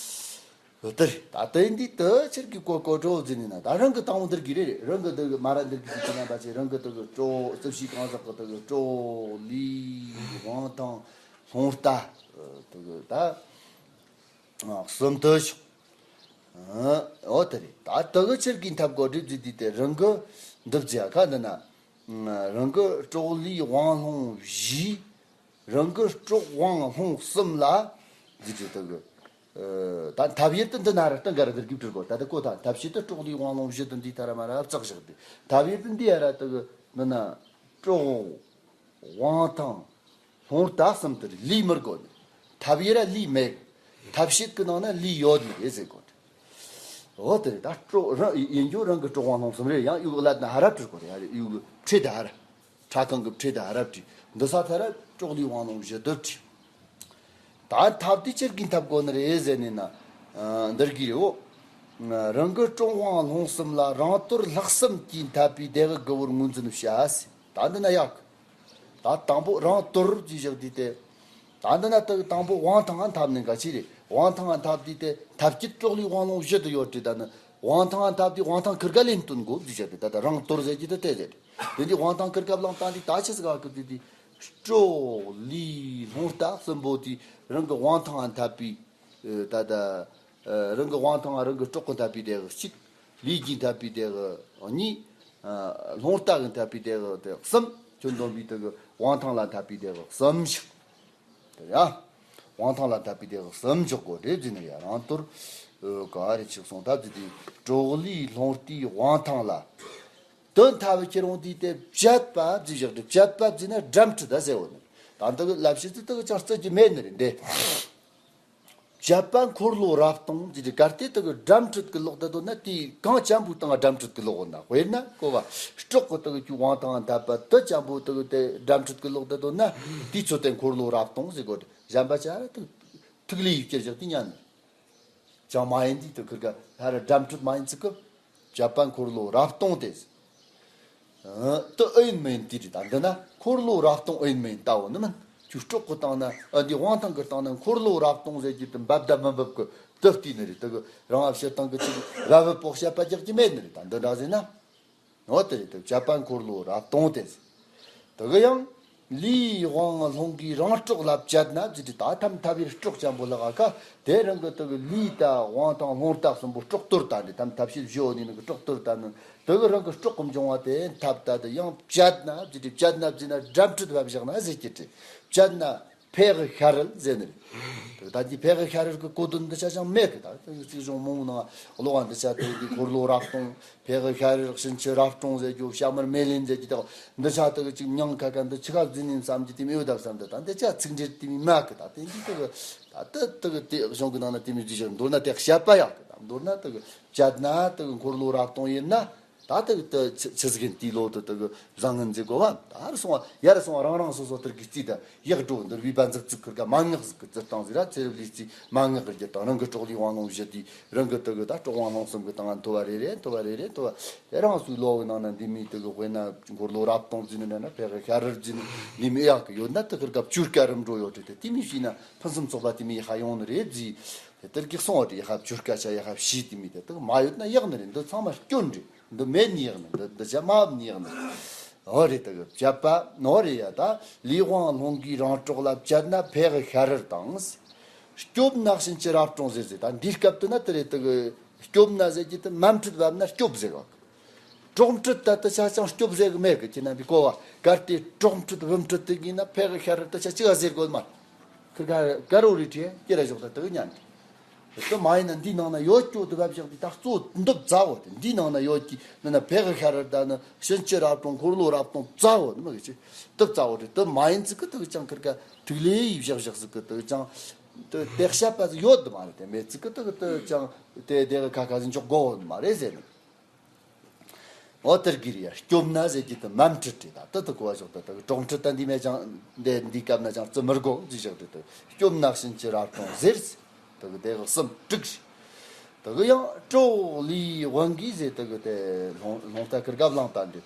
དེ་རེད། ད་དེ་འདི་དེ་ཆེར་གི་གོ་གོ་འགྲོ་ཟེར་ནི་ན། ད་རང་གི་དང་པོ་འདིར་གི་རེད། རེད། རང་གི་འདི་གི་མ་ར་འདིར་གི་གི་རྣམ་པ་ཆེ། རང་གི་དེ་གི་སྲོག་རྩིབས་ཕྱེད་གང་ཟག་གི་དེ་གི་སྲོག་ལུས་དབང་ཐང་ལྷུང་ལྟ་དེ་གི་ད། ཨ། གསུམ་དུ་ཞོག་ཨ། འོ་དེ་རེད། ད་དེ་གི་ཆེར་གི་འཐབ་གོ་སྒྲིབ་ཟེར་དུས་དེ་རང་གི་འདི་བརྩི་ཡ་ཁ་འདི་ན། ཨ། རང་གི་སྲོག་ལུས་དབང་ལྷུང་བཞི། རང་གི་སྲོག་དབང་ལྷུང་གསུམ་ལ་ཟེར་དུས་དེ་གི། ཨ། ད་འཐབ་ཡུལ་དེ་འདི་ན་ར་སྟེང་ག་ར་འདིར་གི་བྲིས་གོ། ད་དེ་གོ་ད་འཐབ་བྱེད་དུ་སྲོག་ལུས་དབང་ལྷུང་བཞི་དེ་འདི་ཐ་ར་མ་ར་བཙག་བཞག་དེ། འཐབ་ཡུལ་དེ་འདི་ཡ་ར་དེ་གི་འདི་ན་སྲོག་དབང་ཐང་ལྷུང་ལྟ་གསུམ་དེར་ལུས་མི་དགོས་ནི། འཐབ་ཡུལ་ར་ལུས་མེད། འཐབ་བྱེད་ཀྱི་ནང་ན་ལུས་ཡོད་ནི་རེད་ཟེར་གོ། འོ་དེ་རེད། ད་སྲོག་རང་ཡིན་རྒྱུ་རང་གི་སྲོག་དབང་ལྷུང་གསུམ་རེད། ཡང་ཡུག་བླ་ན་ཧ་ར་བྲིས་གོ་རེད། ཡུག་ཕྲེད་དུ་ཧ་ར། ཕྲ་ཁང་གི་ཕྲེད་དུ་ཧ་ར་བྲིས། འདི་ས་ཐ་ར་སྲོག་ལུས་དབང་ལྷུང་བཞི་དེ་བྲིས། ད་འཐབ་དེ་ཆེར་གི་འཐབ་དགོས་ནི་རེད་ཟེར་ནི་ན། ཨ། འདིར་གི་རེད། འོ། རང་གི་སྲོག་དབང་ལྷུང་གསུམ་ལ། རང་དོར་ལྷག་བསམ་གྱིས་འཐབ་པའི་བདེ་བའི་གི་བུར་ངོས་འཛིན་བྱ་ཟེར། ད་འདི་ན་ཡག་ད་དང་པོ་རང་དོར་ཅེས་བཞག་དུས་དེ། ད་འདི་ན་དེ་དང་པོ་དབང་ཐང་ང་འཐབ་ནི་འགའ་ཞིག་རེད། དབང་ཐང་ང་འཐབ་དུས་དེ་འཐབ་བྱེད་སྲོག་ལུས་དབང་ལྷུང་བཞི་དེ་ཡོད་དུས། ད་ནི་དབང་ཐང་ང་འཐབ་དུས་དབང་ཐང་ཁིར་ག་ལེན་སྟོན་དགོས་ཅེས་བཞག་དུས། ད་ལྟ་རང་དོར་ཟེར་གྱི་དེ་དེ་རེད། དེ་འདི་དབང་ཐང་ཁིར་ག་བླངས་བཏང་དུས་ད་ཆི་ཟིག་ག་གི་དུས་དེ། སྲོག་ལུས་ལྷུང་ལྟ་གསུམ་པོ་དེ་རང་གི་དབང་ཐང་ང་འཐབ་པའི། ཨ། ད་ལྟ། ཨ། རང་གི་དབང་ཐང་ང་རང་གི་སྲོག་གི་འཐབ་པའི་དེ་གི་གཅིག་ལུས་ཀྱིས་འཐབ་པའི་དེ་གི་གཉིས། ཨ། ལྷུང་ལྟ་གི་འཐབ་པའི་དེ་གི་དེ་གསུམ། ཁྱོད་འདོན་པའི་དེ་གི་དབང་ཐང་ལ་འཐབ་པའི་དེ་གི་གསུམ་ཞིག་དེ་ཡ། དབང་ཐང་ལ་འཐབ་པའི་དེ་གི་གསུམ་འཇོག་གོ་རེད་ཟེར་ནི་ཡ། རང་དོར། ཨོ། ག་རེ་ཆིག་སོང་ཐབས་ཟེར་དུས་སྲོག་ལུས་ལྷུང་ལྟའི་དབང་ཐང་ལ། དོན་ཐ་བའི་ཁྱེར་འོང་དུས་དེ་བཅད་པ་ཟེར་བཞག་དེ། བཅད་པ་ཟེར་ན་སྒྲ་མཁྲིས་ད་ཟེར་བ་ནི། ད་འདི་གི་ལབ་བྱེད་ཚུལ་དེ་གི་ཅང་རྩི་རྒྱུ་མེད་ནི་རེད་འདི། བཅད་པ་འཁོར་ལོ་རབ་སྟོང་ཟེར་དུས་གལ་ཏེ་དེ་གི་སྒྲ་མཁྲིས་གི་ལོག་ད་དོ་ན། དེ་གང་ཅན་པོའི་སྟེང་སྒྲ་མཁྲིས་གི་ལོག་ན། དཔེར་ན་གོ་བ་སྲོག་གི་དེ་གི་ཁྱོད་དབང་ཐང་འཐབ་པ་དེ་ཅན་པོ་དེ་གི་དེ་སྒྲ་མཁྲིས་གི་ལོག་ད་དོ་ན། དེའི་ཚོད་དེ་འཁོར་ལོ་རབ་སྟོང་ཟེར་གོ་དེ། གཞན་པ་ཅི་ར་དེ་ཐིག་ལེ་ཡི་སྐྱེར་བཞག་དེ་ཉན་ནི། ཅང་མ་ཡིན་དུས་དེ་ཁིར་ག་ཧ་ར་སྒྲ་མཁྲིས་མ་ཡིན་ཚིག་གི། བཅད་པ་འཁོར་ལོ་རབ་སྟོང་སྟེ། ཨ། དེ་ཨེ་ཡིན་མིན་དེ་རེད། ད་འདི་ན་འཁོར་ལོ་རབ་སྟོང་ཨེ་ཡིན་མིན་ལྟ་བུ་ནི་མིན། ཁྱོད་སྲོག་གི་སྟེང་ན། ཨ། འདི་དབང་ཐང་གི་སྟེང་ན་འཁོར་ལོ་རབ་སྟོང་ཟེར་རྒྱུ་དེ་འབབ་ད་མི་འབབ་གི་དེ་བལྟས་ནི་རེད། དེ་གི་རང་ཨ་བྱེད་སྟངས་གི་ཅིག་ར་བུ་པོག་བཤད་པ་རྒྱག་རྒྱུ་མེད་ནི་རེད། ད་འདི་འདྲ་ཟེར་ན། འོ་དེ་རེད། དེ་བཅད་པ་འཁོར་ལོ་རབ་སྟོང་སྟེ། དེ་གི་ཡང་ལུས་དབང་རླུང་གིས་རང་སྲོག་ལ་བཅད་ན་ཟེར་དུས། ད་ཐམ་ཐབ་ཡེར་སྲོག་ཅན་པོ་ལ་ག་དེ་རང་གི་དེ་གི་ལུས་དང་དབང་དང་རླུང་རྟ་གསུམ་པོ་སྲོག་གཏོར་ད་འདི་ཐམ་ཐབ་ཤེས་བཞི་འོ་ནི་གི་སྲོག་གཏོར་ད་ནི་དེ་གི་རང་གི་སྲོག་གི་འབྱུང་བ་དེ་ཐབ་ད་དེ་ཡང་བཅད་ན་ཟེར་དུས། བཅད་ན་ཟེར་ན་འགྲམ་འཁྲུད་བབ་བཞག་ན་ཟེར་གྱི་དེ་བཅད་ན། ཕས་ཤ་རུལ་ཟེར་ནི་རེད། ད་འདི་ཕས་ཤ་རུལ་གི་གོ་དོན་འདི་ཆ་ཅང་མེད་གི། ད་དེ་རྩིས་གཞུང་མང་པོ་ནང་ཀློག་པ་འདི་ཆ་དེ་འདི་འཁོར་ལོ་རབ་སྟོང་། ཕས་ཤ་རུལ། གཤིན་རྗེ་རབ་སྟོང་ཟེར་རྒྱུ། བྱ་མར་མེ་ལེན་ཟེར་རྒྱུ། དེ་འདི་ཆ་དེ་གི་ཅིག་མྱིང་ཁ་ཁ་འདི་ཆི་ག་བརྫིས་ནི་བསམ་གྱི་དེ་མི་ཡོད་ད་བསམ། ད་ད་འདི་ཆ་ཚིག་འགྲེལ་དེ་མི་མེད་གི། ད་དེ་འདི་དེ་གི་ད་དེ་དེ་གི་དེ་གཞུང་གི་ནང་ན་དེ་མི་བརྫིས་ཤིང་། མདོར་ན་དེ་བཤད་པ་ཡག་གི། ད་མདོར་ན་དེ་གི་བཅད་ན་དེ་གི་འཁོར་ལོ་རབ་སྟོང་ཡིན་ན། ད་དེ་དེ་ཆི་ཆི་ཟིག་ཡིན་དེའི་ལོ་དེ་དེ་གི་བཟང་ངན་ཟེར་གོ་བ། ད་ཡར་སོང་བ་ཡར་སོང་བ་རང་རང་སོ་སོ་དེར་གི་རྩིས་དང་ཡག་འགྲོ་འདིར་བའི་བན་ཟིག་ཙིག་ཁུར་ག་མན་ངག་ཟིག་གི་རྩི་སྟངས་ཟིག་ར། ཚེ་རབས་ལུས་རྩིས་མན་ངག་གི་རྒྱུ་དང་། རང་གི་སྲོག་ལུས་དབང་རླུང་བཞི་དེ་རང་གི་དེ་གི་ད་སྲོག་དབང་རླུང་གསུམ་གི་སྟེང་ང་མཐོ་བ་རེ་རེ་མཐོ་བ་རེ་རེ་མཐོ་བ། དེ་རང་སོའི་ལོ་གི་ནང་ན་འདི་མི་དེ་གི་དཔེར་ན་འཁོར་ལོ་རབ་སྟོང་ཟེར་ནི་འདྲ་ན། ཕས་ཤ་རུལ་ཟེར་ནི་འདི་མི་ཡག་གི་ཡོད་ན་དེ་ཁུར་ག་བཅོས་དཀའ་རིམ་གྲོ་ཡོད་དེ། དེ་མི་ཤེས་ན་ཕུན་སུམ་ཚོགས་པ་དེ་མི་ཡག་ཡོང་ནི་རེད་ཟེར། དེ་དེར་གི་གསུང་བ་དེ་ཡག་བཅོས་དཀའ་ཆ་ཡག་ཤེས་དེ་མི་དེ་དེ་མ་ཡོད་ན་ཡག་ནི་རེད། འདི་ཚང་མ་སྐྱོན་རེད། འདི་མེད་ནི་ཡག་ནི། འདི་འདི་ཆ་མ་བབ་ནི་ཡག་ནི། འོ་རེད། དེ་གི་བཅད་པ་ནོ་རེད་ཡ། ད་ལུས་དབང་རླུང་གིས་རང་སྲོག་ལ་བཅད་ན་ཕས་ཤ་རུལ་དང་། སྐྱོབ་ན་གཤིན་རྗེ་རབ་སྲོང་ཟེར་ཟེར། ད་འདིའི་སྐབས་དུ་ན་དེ་རེད། དེ་གི་སྐྱོབ་ན་ཟེར་གྱི་དེ་མ་འཁྲུད་བབ་ན་སྐྱོབ་ཟེར་བ། སྲོག་འཁྲུད་ད་དེ་ཆ་ཅང་སྐྱོབ་ཟེར་གི་མེད་གི། ཁྱེད་རྣམ་པས་གོ་བ། གལ་ཏེ་སྲོག་འཁྲུད་བུ་འཁྲུད་དེ་གི་ན་ཕས་ཤ་རུལ་དེ་ཆ་ཅི་ག་ཟེར་དགོས་མ། ཁི་ག་ག་རོ་རི་ཁྲི་ཀྱེ་ར་ཞོག་ད་དེ་གི་ཉན་གི། དེ་མ་ཡིན་ན་འདི་ནང་ན་ཡོད་ཀྱོ་དེ་བབ་བཞག་དེ་ད་གཙོ་འདི་རྩ་བོ་དེ། འདི་ནང་ན་ཡོད་ཀྱི་ན་ན་ཕས་ཤ་རུལ་ད་ནི་གཤིན་རྗེ་རབ་སྲོང་འཁོར་ལོ་རབ་སྟོང་རྩ་བོ་དེ་མ་གི་ཆི་དེ་རྩ་བོ་དེ། དེ་མ་ཡིན་ཚིག་གི་དེ་གི་ཅང་ཁིར་ཀ་ཐིག་ལེ་ཡི་བཞག་བཞག་ཟིག་གི་དེ་གི་ཅང་དེ་དེ་བཤད་པ་ཟིག་ཡོད་དེ་མ་རེད། དེ་མེད་ཚིག་གི་དེ་གི་དེ་ཅང་དེ་དེ་གི་ཁ་ཁ་ཟིག་འཇོག་དགོས་དེ་མ་རེད་ཟེར་ནི། འོ་དེར་གི་རེད་ཡ། སྐྱོབ་ན་ཟེར་གྱི་དེ་མ་འཁྲུད་དེ། ད་དེ་དེ་གོ་བ་ཞོག་ད་དེ་གི་སྲོག་འཁྲུད་ད་འདི་མེད་ཅང་འདི་འདིའི་སྐབས་ན་ཅང་བརྩི་མི་དགོས་ཟེར་བཞག་དེ། དེ་སྐྱོབ་ན་གཤིན་རྗེ་རབ་སྲོང་ཟེར། དེ་གི་དེ་གི་གསུམ་དྲུག་རེད། དེ་གི་ཡང་སྲོག་ལུས་དབང་གིས་ཟེར། དེ་གི་དེ་རླུང་རླུང་རྟ་ཁིར་ག་བླངས་ད་འདི།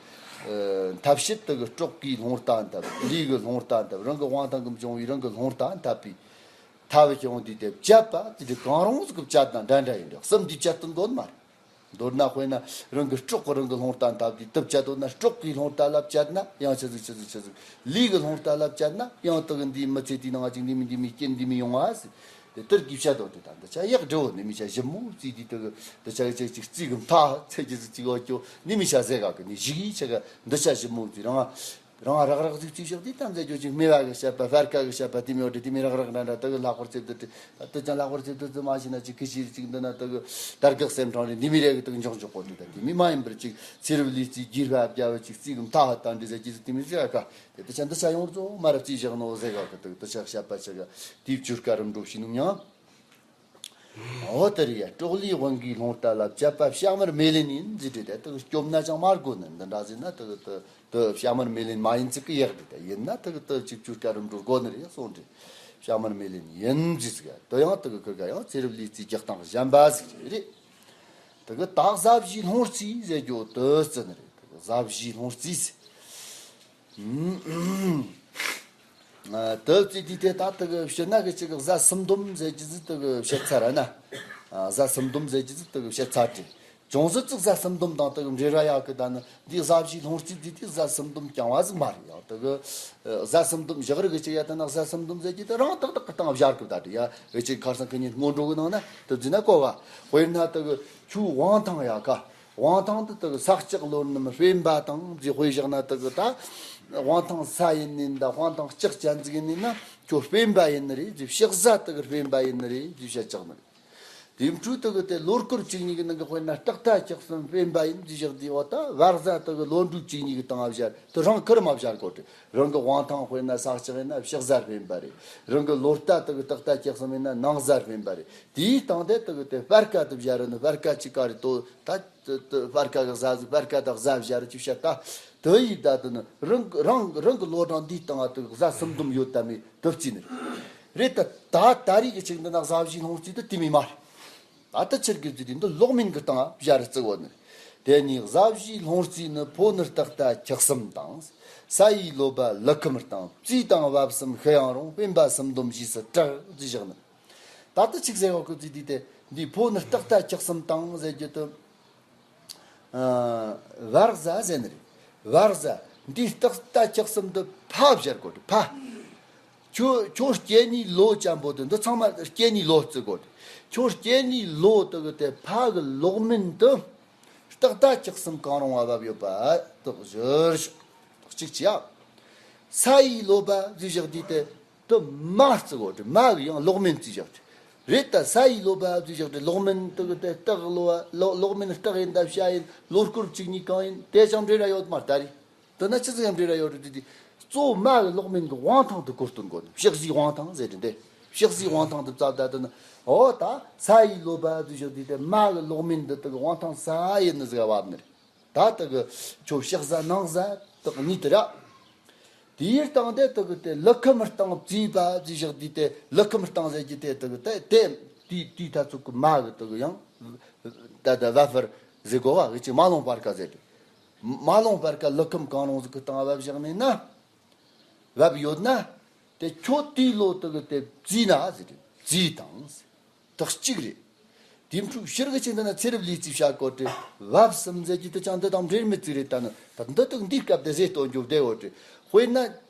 ཨ། ཐབས་ཤེས་དེ་གི་སྲོག་གིས་རླུང་རྟ་འཐབ། ལུས་གིས་རླུང་རྟ་འཐབ། རང་གི་དབང་ཐང་གིས་བྱུང་བའི་རང་གི་རླུང་རྟ་འཐབ་པའི་ཐབས་བྱུང་དུས་དེ་བཅད་པ་དེ་དེ་གང་རུང་ཟིག་གི་བཅད་ན་འདྲ་འདྲ་ཡིན་འགྲོ། གསུམ་འདི་བཅད་དོན་དགོས་མ་རེད། མདོར་ན་དཔེར་ན་རང་གི་སྲོག་གིས་རང་གི་རླུང་རྟ་འཐབ་དུས་དེ་བཅད་དོན་ན། སྲོག་གིས་རླུང་རྟ་ལ་བཅད་ན་ཡང་ཆི་ཟིག་ཆི་ཟིག་ཆི་ཟིག་ལུས་གིས་རླུང་རྟ་ལ་བཅད་ན་ཡང་དེ་གི་འདིའི་མི་ཚེ་དེའི་ནང་ཅིག་འདི་མི་འདི་མི་རྐྱེན་འདི་མི་ཡོང་བ་ཟེར། དེ་དེར་གི་བཤད་དོ། དེ་ད་འདི་ཆ་ཡག་འགྲོ་འདི་མི་ཆ་ཞིབ་མོ་བརྩིས་དུས་དེ་གི་འདི་ཆ་གི་ཆ་ཅིག་རྩིས་གི་མཐའ་ཚད་ཀྱི་ཟིག་ཅིག་འོ་ཀྱོ་འདི་མི་ཆ་ཟེར་ག་གི་ནི་ཞིག་གི་ཆ་ག་འདི་ཆ་ཞིབ་མོ་བརྩིས། རང་རང་རག་རག་ཟིག་རྩིས་བཞག་དེ་ད་མཛད་རྒྱུ་ཅིག་སྨེ་བ་གི་བཤད་པ་སྤར་ཁ་གི་བཤད་པ་དེ་མི་འོ་དེ་དེ་མི་རག་རག་འདྲ་འདྲ་དེ་གི་ལྷག་པར་རྩེ་དུ་དེ་ད་དེ་ཅང་ལྷག་པར་རྩེ་དུ་དེ་མ་ཤེས་ན་ཅིག་གི་ཞིག་ཅིག་འདི་ན་དེ་གི་དར་གག་སེམས་ཁྲང་རེ་འདི་མི་རེ་གི་དེ་གི་འཇོག་འཇོག་གོ་དེ་ད་དེ་མི་མ་ཡིན་པར་ཅིག་ཚེ་རབས་ལུས་རྩིས་རྒྱུད་པ་བརྒྱ་བ་ཅིག་རྩིས་གི་མཐའ་ཧ་ད་འདི་ཟེར་གྱི་ཟིག་དེ་མི་ཟེར་ག་དེ་དེ་ཆ་འདི་ཆ་ཡོངས་རྫོགས་མ་རབས་རྩིས་བཞག་ནོ་ཟེར་ག་གི་དེ་དེ་ཆ་བཤད་པ་ཆ་ག་དེའི་བཅུ་སྐར་རིམ་འགྲོ་ཞིག་ནུ་མྱང་། འོ་དེ་རེད་ཡ། སྲོག་ལུས་དབང་གིས་རླུང་རྟ་ལ་བཅད་པ་བྱ་མར་མེ་ལེན་ཡིན་ཟེར་དེ། དེ་དེ་སྐྱོབ་ན་ཅང་མ་དགོས་ནི་འདི་འདྲ་ཟེར་ན་དེ་དེ་དེ་བྱ་མར་མེ་ལེན་མ་ཡིན་ཚིག་གི་ཡག་དེ་དེ་ཡིན་ན་དེ་དེ་ཅིག་བཅུ་སྐར་རིམ་འགྲོ་དགོས་ནི་རེད་གསུངས་དེ། བྱ་མར་མེ་ལེན་ཡིན་ཟེར་ཟིག་ཡ། དེ་ཡང་དེ་གི་ཁིར་ག་ཡང་ཚེ་རབས་ལུས་རྩིས་རྒྱག་སྟངས་གཞན་པ་ཟིག་རེད། དེ་གི་ད་གཟའ་བཞིའི་རླུང་རྩིས་ཟེར་རྒྱུ་དེ་བརྩི་ནི་རེད། དེ་གི་གཟའ་བཞིའི་རླུང་རྩིས་ཟེར། ཨ། དེ་བརྩིས་དུས་དེ་ད་དེ་གི་ཕྱི་ན་གི་ཅིག་གི་གཟའ་སུམ་སྡོམ་ཟེར་གྱི་ཟིག་དེ་གི་བཤད་ཚར་ར་ན། ཨ། གཟའ་སུམ་སྡོམ་ཟེར་གྱི་ཟིག་དེ་གི་བཤད་ཚར་ཏེ། ཅུང་ཟད་ཅིག་གཟའ་སུམ་སྡོམ་དང་དེ་གི་འབྲེལ་བ་ཡོད་གི། ད་ནི་འདི་གཟའ་བཞིའི་རླུང་རྩིས་དུས་དེ་གཟའ་སུམ་སྡོམ་རྐྱང་བ་ཟིག་མ་རེད་ཡ། དེ་གི་ཨ། གཟའ་སུམ་སྡོམ་བཞག་རིགས་གི་ཅིག་ཡ། ད་ནི་གཟའ་སུམ་སྡོམ་ཟེར་གྱི་དེ་རང་ཏག་ཏག་གི་སྟེང་བཞག་གི་ད་དེ་ཡ། འུ་ཅག་ཁ་སང་ཁ་ཉིན་སྔོན་འགྲོ་གི་ནང་ན་དེ་བརྩིས་ན་གོ་བ། དཔེར་ན་དེ་གི་ཁྱོའི་དབང་ཐང་ཡ་ཀ་དབང་ཐང་དེ་དག་ས་སྐྱ་ལོ་རྣམས་སྤེན་པ་དང་ཟེར་དཔེ་བཞག་ན། དེ་གི་ད་དབང་ཐང་ས་ཡིན་ནི་ད་དབང་ཐང་ལྕགས་ཅན་ཟིག་ཡིན་ནི་ན་ཁྱོད་སྤེན་པ་ཡིན་ནི་རེད་ཟེར། ཕྱག་གཟའ་དེ་གི་སྤེན་པ་ཡིན་ནི་རེད་ཟེར་བཤད་ཆགས་ནི་རེད། དེ་འཕྲོས་དེ་གི་དེ་ལོ་སྐོར་བཅུ་གཉིས་ཀྱི་ནང་གི་དཔེར་ན་སྟག་རྟ་ཁྱག་གསུམ་སྤེན་པ་ཡིན་ཟེར་བཞག་དེ་འོ་ད་བར་གཟའ་དེ་གི་ལོ་འབྲུག་བཅུ་གཉིས་ཀྱི་སྟེང་བཞག་དེ་རང་ཁིར་མ་བཞག་གོ་དེ། རང་གི་དབང་ཐང་དཔེར་ན་ས་སྐྱ་ཡིན་ན་ཕྱག་གཟའ་སྤེན་པ་རེད། རང་གི་ལོ་རྟ་དེ་གི་སྟག་རྟ་ཁྱག་གསུམ་ཡིན་ན་ནང་གཟའ་སྤེན་པ་རེད། དེའི་སྟེང་དེ་དེ་གི་དེ་སྤར་ཁ་དེ་བཞག་རེད་ནི། སྤར་ཁ་ཅིག་ག་རེད་དོ། ད་དེ་དེ་སྤར་ཁ་གི་གཟའ་ཟིག་སྤར་ཁ་དང་གཟའ་བཞག་རེད་ཅིག་བཤད། ད་དེ་ཡི་ད་དེ་ནི་རང་རང་རང་གི་ལོ་གྲངས་འདིའི་སྟེང་དེ་གི་གཟའ་སུམ་སྡོམ་ཡོད་དམ་མེད་དེ་བརྩིས་ནི་རེད། རེད་ད། ད་ད་རེས་ཀྱི་ཅིག་འདི་ན་གཟའ་བཞིའི་རླུང་རྩིས་དེ་དེ་མི་མ་རེད། ད་ལྟ་ཆེར་གི་རྩིས་དེ་འདི་ལོག་མིན་གི་སྟེང་བཞག་རེད་བརྩི་གོ་ནི། དེ་ནི་གཟའ་བཞིའི་རླུང་རྩིས་ནི། ཕོ་ནི་སྟག་རྟ་ཁྱག་གསུམ་དང་། ས་ཡི་ལོ་པ་ལུ་ཁམས་དང་། རྩིས་དང་བབ་གསུམ་ཤི་ཡང་རུང་། སྤེན་པ་སུམ་སྡོམ་རྗེས་སུ་གྲགས་ཟེར་བཞག་ནི། ད་ལྟ་ཆིག་ཟེར་བ་གི་རྩིས་དེ་དེ་འདི་ཕོ་ནི་སྟག་རྟ་ཁྱག་གསུམ་དང་ཟེར་རྒྱུ་དེ། ཨ། བར་གཟའ་ཟེར་ནི་རེད། བར་གཟའ། འདི་རྟག་ལྟ་ཁྱག་གསུམ་དུ་ཕ་བཞག་དགོས་ཏེ་ཕ། ཁྱོད་ཁྱོད་སྐྱེ་ནི་ལོ་ཅན་པོ་དེ་འདི་ཚང་མ་སྐྱེ་ནི་ལོ་བརྩི་དགོས་ཏེ། ཁྱོད་སྐྱེ་ནི་ལོ་དེ་གི་དེ་ཕ་གི་ལོག་མིན་དུ་རྟག་ལྟ་ཁྱག་གསུམ་གང་རུང་བ་བབ་ཡོད་པ་དག་བཞིར་ཞོག་གཅིག་བྱས་ཡ། ས་ཡི་ལོ་པ་བཟོས་བཞག་དུས་དེ་དུ་མ་བརྩི་དགོས་ཏེ་མ་གི་ཡང་ལོག་མིན་བརྩི་བཞག་དུས་རེད། ད་ས་ཡི་ལོ་པ་བཟོས་བཞག་དུས་ལོག་མིན་དེ་གི་དེ་རྟག་ལོ་བ་ལོ་ལོག་མིན་རྟག་ཡིན་ད་བྱ་ཡིན་ལོ་སྐོར་གཅིག་གཉིས་གང་ཡིན་དེ་ཅང་འབྲེལ་ར་ཡོད་མ་རེད་ད་རེད། དེ་ན་ཆི་ཟིག་ཡང་འབྲེལ་ར་ཡོད་རེད་དེ་དེ། གཙོ་བོ་མ་གི་ལོག་མིན་གི་དབང་ཐང་དུ་གོ་སྟོན་དགོས་ནི་ཕྱག་བཞིའི་དབང་ཐང་ཟེར་དེ་འདི། ཕྱག་བཞིའི་དབང་ཐང་དུ་བཙལ་ད་དེ་ན་འོ་ད་ས་ཡི་ལོ་པ་དུ་བཞག་དུས་དེ་མ་གི་ལོག་མིན་འདི་དག་དབང་ཐང་ས་ཡིན་ནི་ཟིག་བབ་ནི་རེད། ད་དེ་གི་ཁྱོད་ཕྱག་ཟ་ནང་ཟ་དག་གཉིས་དེ་ར། དེའི་སྟེང་དེ་དེ་གི་དེ་ལུ་ཁམ་སྟེང་བརྩིས་པ་བརྩིས་བཞག་དུས་དེ་ལུ་ཁམ་སྟེང་ཟེར་གྱི་དེ་དེ་གི་དེ་དེ་དེའི་དེའི་ཐ་ཚུགས་གི་མ་གི་དེ་གི་ཡང་ད་ད་བ་ཕར་ཟེར་གོ་བ་གི་ཅིག་མ་ལོང་བར་ཀ་ཟེར་དེ། མ་ལོང་བར་ཀ་ལུ་ཁམ་གང་རུང་ཟིག་གི་སྟེང་བབ་བཞག་ནས་ན། བབ་ཡོད་ན། དེ་ཁྱོད་དེའི་ལོ་དེ་གི་དེ་བརྩིས་ན་ཟེར་དེ་བརྩིས་དང་ཟེར། དག་གཅིག་རེད། དེ་འཕྲུལ་ཕྱིར་གི་ཆེ་འདི་ན་ཚེ་རབས་ལུས་རྩིས་བྱ་དགོས་ཏེ་བབ་གསུམ་ཟེར་གྱི་དེ་ཅང་འདི་དང་འབྲེལ་མི་བརྩིས་རེད། ད་ནི་ད་འདི་དག་འདིའི་སྐབས་དེ་ཟེར་སྟོན་རྒྱུ་བདེ་འོ་ཏེ། དཔེར་ན།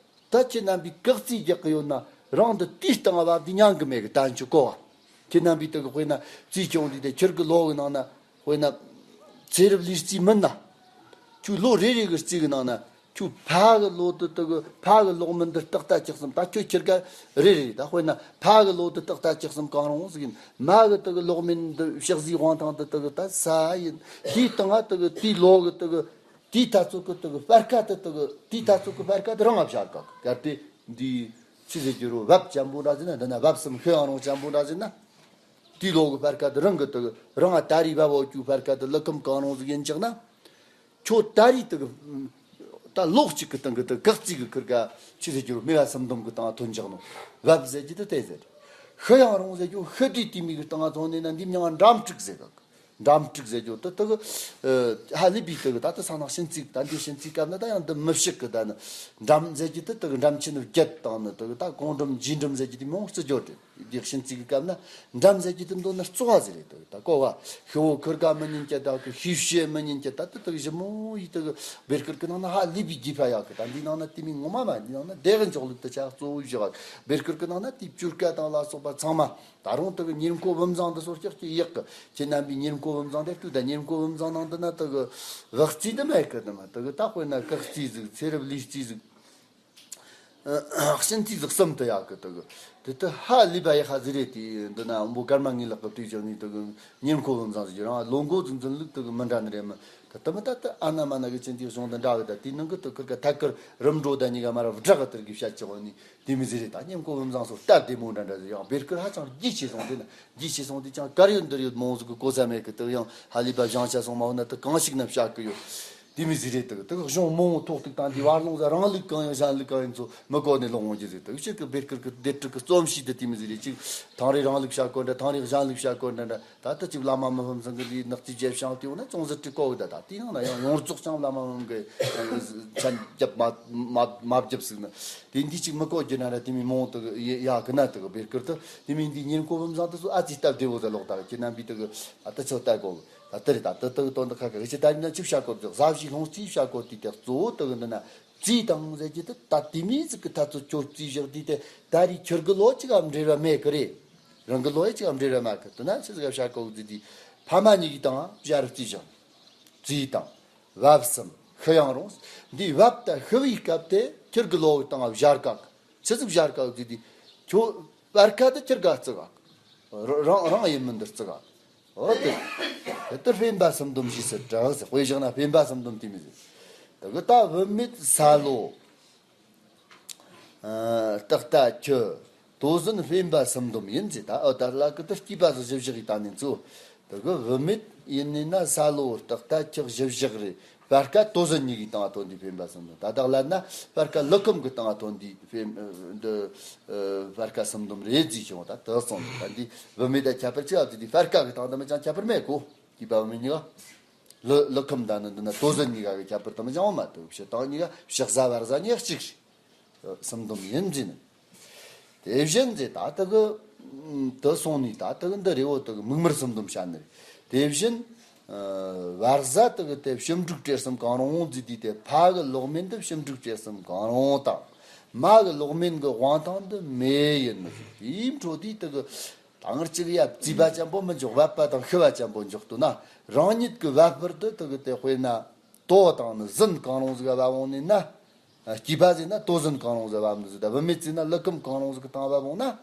ད་ཁྱེད་རྣམ་པས་བཀག་རྩིས་རྒྱག་གི་ཡོད་ན་རང་འདི་དེའི་སྟེང་བབ་འདི་ཉན་གི་མེད་གི་ད་ཁྱོད་གོ་བ། ཁྱེད་རྣམ་པས་དེ་གི་དཔེར་ན་རྩིས་ཁྱོད་འདི་དེ་ཁྱེར་གི་ལོ་གི་ནང་ན་དཔེར་ན། ཚེ་རབས་ལུས་རྩིས་མིན་ན། ཁྱོད་ལོ་རེ་རེ་གི་རྩིས་གི་ནང་ན་ཁྱོད་ཕ་གི་ལོ་དུ་དེ་གི་ཕ་གི་ལོག་མིན་འདི་རྟག་ལྟ་ཁྱག་གསུམ་ད་ཁྱོད་ཁྱེར་ག་རེ་རེ་ད་དཔེར་ན་ཕ་གི་ལོ་དུ་རྟག་ལྟ་ཁྱག་གསུམ་གང་རུང་ཟིག་ཡིན་མ་གི་དེ་གི་ལོག་མིན་འདི་ཕྱག་བཞིའི་དབང་ཐང་དུ་དེ་གི་ད་ས་ཡིན་དེའི་སྟེང་ང་དེ་གི་དེའི་ལོ་གི་དེ་གི་དེའི་ཐ་ཚོད་ཀྱི་དེ་གི་སྤར་ཁ་དེ་དེ་གི་དེའི་ཐ་ཚོད་ཀྱི་སྤར་ཁ་དེ་རང་ང་བཞག་ག་གལ་ཏེ་འདི་ཆི་ཟེར་རྒྱུ་རུ་བབ་ཅན་པོ་འདྲ་ཟེར་ན་འདི་ན་བབ་གསུམ་ཤི་ཡང་རུང་ཅན་པོ་འདྲ་ཟེར་ན། དེའི་ལོ་གི་སྤར་ཁ་དེ་རང་གི་དེ་གི་རང་ང་ད་རེས་བབ་འོ་ཀྱུ་སྤར་ཁ་དེ་ལུ་ཁམ་གང་རུང་ཟིག་ཡིན་ཅག་ན། ཁྱོད་ད་རེས་དེ་གི་ད་ལོག་གཅིག་གི་སྟེང་གི་དེ་གག་རྩིས་གི་ཁུར་ག་ཆི་ཟེར་རྒྱུ་རུ་མི་བ་གསུམ་འདོམ་གི་སྟེང་ཐོན་ཅག་ནོ། བབ་ཟེར་རྒྱུ་དེ་དེ་ཟེར། ཤི་ཡང་རུང་ཟེར་རྒྱུ་ཤི་དུས་དེ་མི་གི་སྟེང་ང་ཐོན་ནས་ན་འདི་མྱང་འགྲམ་དཀྲུག་ཟེར་གི། འགྲམ་དཀྲུག་ཟེར་རྒྱུ་དེ་དེ་གི་ཧ་ལས་པའི་དེ་གི་ད་དེ་ས་ནག་ཤིན་རྩིས་ད་འདི་ཤིན་རྩིས་སྐབས་ན་ད་ཡང་འདི་མི་ཕྱུག་གི་ད་ནི་འགྲམ་ཟེར་རྒྱུ་དེ་དེ་གི་འགྲམ་ཆེན་ནི་བརྒྱད་དང་ནི་དེ་གི་ད་གོང་འགྲམ་རྗེས་འགྲམ་ཟེར་རྒྱུ་དེ་མང་བརྩི་རྒྱུ་རེད། འདི་ཤིན་རྩིས་ཀྱི་སྐབས་ན་འགྲམ་ཟེར་རྒྱུ་དེ་མདོར་ན་བཙོག་པ་ཟེར་རེད་དེ་གི་ད་གོ་བ་ཤི་བོ་ཁུར་ག་མི་ཉན་གྱི་ད་གི་ཤི་བཤད་མི་ཉན་གྱི་ད་དེ་དེ་གི་ཞི་མོ་ཡི་དེ་གི་བེར་ཁུར་གི་ནང་ན་ཧ་ལས་པའི་རྒྱུས་པ་ཡག་གི་ད་འདི་ནང་ན་དེ་མི་ངོ་མ་མ་འདི་ནང་ན་བདེ་གི་འཇོག་ལུགས་དེ་ཆ་གཙོ་བོ་བཞག་བེར་ཁུར་གི་ནང་ན་དེ་བཅུར་ཀ་དང་ལ་སོགས་པ་ཚང་མ། ད་རུང་དེ་གི་ཉེར་མཁོ་བུམ་བཟང་འདི་སོར་ཀྱག་ཀྱི་ཡག་གི་ཁྱེད་རྣམ་པའི་ཉེར་མཁོ་བུམ་བཟང་དེ་ལྟོས་ད་ཉེར་མཁོ་བུམ་བཟང་ནང་འདི་ན་དེ་གི་བག་རྩིས་འདི་མེད་གི་འདི་མ་དེ་གི་ད་དཔེར་ན་གག་རྩིས་ཟིག་ཚེ་རབས་ལུས་རྩིས་ཟིག་ཤིན་རྩིས་ཟིག་གསུམ་དུ་ཡག་གི་དེ་གི་དེ་དེ་ཧ་ལས་པ་ཡག་ཧ་ཟིག་རེད། དེ་འདི་ན་འབོ་སྐར་མ་ངའི་ལག་གི་དུས་ཀྱང་ནི་དེ་གི་ཉེར་མཁོ་བུམ་བཟང་ཟིག་རང་ལོ་འགོ་ཟིག་འཛིན་ལུགས་དེ་གི་མི་འདྲ་ནི་རེད་མི། ད་ལྟ་མི་ད་ལྟ་ཨ་ན་མ་ན་གི་ཅན་དེའི་གཞུང་དུ་འདྲ་བའི་ད་དེའི་ནང་གི་དུ་ཁུར་ག་ཐད་ཀར་རིམ་གྲོ་ད་གཉིས་ཀ་མ་ར་བསྒྲགས་གི་དེར་གི་བཤད་ཀྱི་འོ་ནི་དེ་མི་ཟེར་རེད། ད་ཉེར་མཁོ་བུམ་བཟང་སོགས་སྟབས་བདེ་མོ་འདྲ་འདྲ་ཟེར་ཡང་བེར་ཁུར་ཧ་ཅང་རྒྱས་ཆེ་སོང་དེ་ན་རྒྱས་ཆེ་སོང་དེ་ཅང་གར་ཡོད་འདིར་ཡོད་མང་ཟིག་གི་གོ་ས་མེད་གི་དུ་ཡང་ཧ་ལས་པ་བཞེངས་བྱ་སོང་མ་འོ་ན་དུ་གང་ཞིག་ན་བཤད་གི་ཡོད། དེ་མི་ཟེར་རེད་དུ་དུ་གཞུང་མང་ཐོག་ཐུག་དང་དེ་བར་ལོང་ཟ་རང་ལུགས་གང་ཡང་གཞན་ལུགས་གང་ཡིན་ཚོ་མི་གོ་ནས་ལོག་འོང་རྒྱུ་ཟེར་དུ་ཕྱིར་གི་བེར་ཁུར་གི་སྡེ་ཕྲུག་གི་རྩོམ་གཤིས་དུ་དེ་མི་ཟེར་རེད་ཅིག་ཐང་རེ་རང་ལུགས་བཤད་གོ་འདྲ་ཐང་རེ་གཞན་ལུགས་བཤད་གོ་འདྲ་འདྲ། ད་ལྟ་ཅིག་བླ་མ་མི་ཕམ་ཚང་གི་ལས་ནག་ཅིག་རྒྱལ་ཤང་དེ་འོ་ན་ཅུང་ཟད་ཀྲི་ཀོ་གི་ད་ད་དེའི་ནང་ན་ཡང་ཡོངས་རྫོགས་ཀྱང་བླ་མ་མི་ཕམ་གི་མཚན་རྒྱབ་མ་མ་མ་རྒྱབ་ཟིག་ན་དེ་འདི་ཅིག་མི་གོ་རྒྱུ་ན་ར་དེ་མི་མང་དུ་ཡ་གི་ན་དུ་གི་བེར་ཀུར་དུ་དེ་མི་འདི་ཉིན་གོ་བུམ་བཟང་དུ་སུ་ཨ་ཙི་སྟབས་བདེ་བོ་ཟ་ལོག་ད་གི་ཁྱེད་རྣམ་པའི་དུ་གི་ཨ་ད་ཆོ་ལྟ་གོ་གི་ད་དེ་རེད། ད་དུ་དུ་གི་དོན་དུ་ཁ་ཁ་གི་ཅི་ད་རིང་ན་ཅིག་བྱ་གོ་དུ་ཟ་བཞི་ལྷུང་ཅིག་བྱ་གོ་དུས་དེ་གཙོ་བོ་དུ་གི་འདི་ན། རྩིས་དང་ཟེར་གྱི་དེ་ད་དེ་མིན་ཟིག་གི་ཐ་ཚོད་ཁྱོད་རྩིས་བཞག་དུས་དེ་ད་རེས་ཁྱོད་གི་ལོ་གཅིག་གམ་འབྲེལ་བ་མེད་གི་རེད། རང་གི་ལོ་ཡི་གཅིག་གམ་འབྲེལ་བ་མེད་གི་དེ་ན་ཆི་ཟིག་ག་བྱ་གོ་གི་དེ་ཕ་མ་གཉིས་ཀྱི་དང་བྱ་རུ་རྩིས་བཞག་རྩིས་དང་བབ་གསུམ་ཤི་ཡང་རུང་། འདི་བབ་ད་ཤི་བའི་སྐབས་དེ་ཁྱོད་གི་ལོ་གི་དང་བྱ་གག་ཆི་ཟིག་བྱ་གག་དེ་དེ་ཁྱོད་བར་ཁ་དེ་ཁྱོད་ག་རྩི་གག་རང་རང་ཡིན་མིན་འདིར་རྩི་གག་འོ་དེ། དེ་ལྟར་སྤེན་པ་སུམ་དུམ་ཞེས་སུ་གྲགས་ཟེར། དཔེ་བཞག་ན་སྤེན་པ་སུམ་དུམ་དེ་མི་ཟེར། དེ་གི་ད་བུད་མེད་ས་ལོ། ཨ་རྟག་ལྟ་ཁྱི། དོ་ཟན་སྤེན་པ་སུམ་དུམ་ཡིན་ཟེར། ད་འོ་ད་ལ་གི་དེ་སྐྱེས་པ་སུ་བཞི་བཞག་གི་ད་ནི་ཚོ། དེ་གི་བུད་མེད་ཡིན་ནི་ན་ས་ལོ་རྟག་ལྟ་ཁྱི་བཞི་བཞག་རེད། བར་ཀ་དོ་ཟན་གཉིས་ཀྱི་སྟེང་ཐོན་དུས་སྤེན་པ་སུམ་དུམ། ད་དག་ལ་ན་བར་ཀ་ལུ་ཁམ་གྱི་སྟེང་ཐོན་དུས་སྤེན་འདི་བར་ཀ་སུམ་དུམ་རེད་ཟེར་བྱུང་། ད་དེ་སོང་ད་འདི་བུད་མེད་ད་ཁྱད་པར་ཅི་ཡོད་ཟེར་དུས་བར་ཀ་གི་སྟེང་དུ་མི་ཅང་ཁྱད་པར་མེད་གོ། སྐྱེས་པ་བུད་མེད་གཉིས་ཀ་ལུ་ལུ་ཁམ་ད་ནི་འདི་ན་དོ་ཟན་གཉིས་ཀ་གི་ཁྱད་པར་དུ་མི་ཅང་བ་མ་གཏོགས་ཕྱི་སྟེང་གཉིས་ཀ་ཕྱི་ཟ་བར་ཟ་གཉིས་ཀ་གཅིག་རེད། སུམ་དུམ་ཡིན་ཟེར་ནས། དེ་བཞིན་ཟེར་ད་ལྟ་གི་དུ་སོང་ནས་ད་ལྟ་གི་འདི་རེ་བོ་དུ་གི་མིག་དམར་སུམ་དུམ་བྱ་ནི་རེད། དེ་བཞིན་ བར་ཟ་དེ་གི་དེ་ཞིབ་འཇུག་བྲེལ་ཟིང་གང་རུང་ཟེར་དུས་དེ་ཕ་གི་ལོག་མིན་དེ་ཞིབ་འཇུག་བྲེལ་ཟིང་གང་རུང་དང་། མ་གི་ལོག་མིན་གི་དབང་ཐང་དེ་མེ་ཡིན་ནོ། དེའི་འཕྲོ་དེ་དེ་གི་དང་གཅིག་ཡ་བརྩིས་པ་ཅན་པོ་མི་འཇོག་བབ་པ་དང་ཤི་བ་ཅན་པོ་འཇོག་ཏུ་ན། རང་ཉིད་ཀྱི་བབ་པར་དུ་དེ་གི་དེ་དཔེར་ན་དོ་དང་ནི་ཟིན་གང་རུང་ཟིག་བབ་འོང་ནི་ན། སྐྱེས་པ་ཟིན་ན་དོ་ཟིན་གང་རུང་ཟིག་བབ་ནི་ཟིག་ད་བུད་མེད་ཟིན་ན་ལུ་གུམ་གང་རུང་ཟིག་གི་སྟེང་བབ་འོང་ན།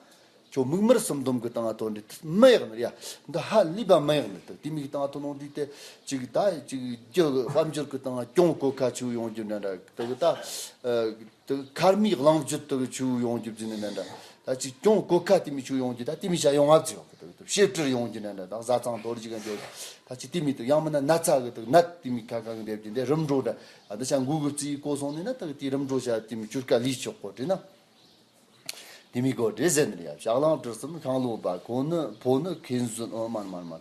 ཁྱོད་མིག་དམར་སུམ་འདོམ་གི་སྟེང་ཐོན་འདི་མི་ཡག་ནི་ཡ། འདི་ཧ་ལས་པ་མི་ཡག་ནི་དེ་དེ་མིག་སྟེང་ཐོན་འོང་དུས་དེ་ཅིག་ད་ཅིག་རྒྱུ་དཔལ་འབྱོར་གི་སྟེང་གྱོང་གོད་ཁ་ཆུ་ཡོང་རྒྱུ་འདྲ་འདྲ་དེ་གི་ད། དེ་ཁར་མིའི་གླང་བརྒྱུད་དེ་གི་ཆུ་ཡོང་རྒྱུ་བརྫིས་ནི་འདྲ་འདྲ། ད་ཅིག་གྱོང་གོད་ཁ་དེ་མི་ཆུ་ཡོང་རྒྱུ་ད་དེ་མི་བྱ་ཡོང་བ་བརྫིས་ཡོང་གི་དེ་གི་ཞེ་དྲིར་ཡོང་རྒྱུ་འདྲ་འདྲ་ད་བཟའ་ཚང་རྡོ་རྗེ་གི་འདྲ། ད་ཅིག་དེ་མི་དེ་ཡང་མིན་ན་ན་ཚ་གི་དེ་ནད་དེ་མི་ཁ་ཁ་གི་འདེབས་རྒྱུ་འདི་རིམ་གྲོ་འདྲ། ཨ་འདི་ཆ་འགུལ་གི་བརྩིས་གོ་སོང་ནི་ན་དེ་གི་དེ་རིམ་གྲོ་བྱ་དེ་མི་ཆུར་ཀ་ལུས་ཆོག་གོ་དྲི་ན། དེ་མི་གོ་དྲི་ཟེར་ནི་རེད་ཡ། བྱ་གླང་བྲག་གསུམ་ཤིང་ལོ་བ་ཁོ་ནི་ཕོ་ནི་ཁེན་ཟོན་ཨོ་མར་མར་མར།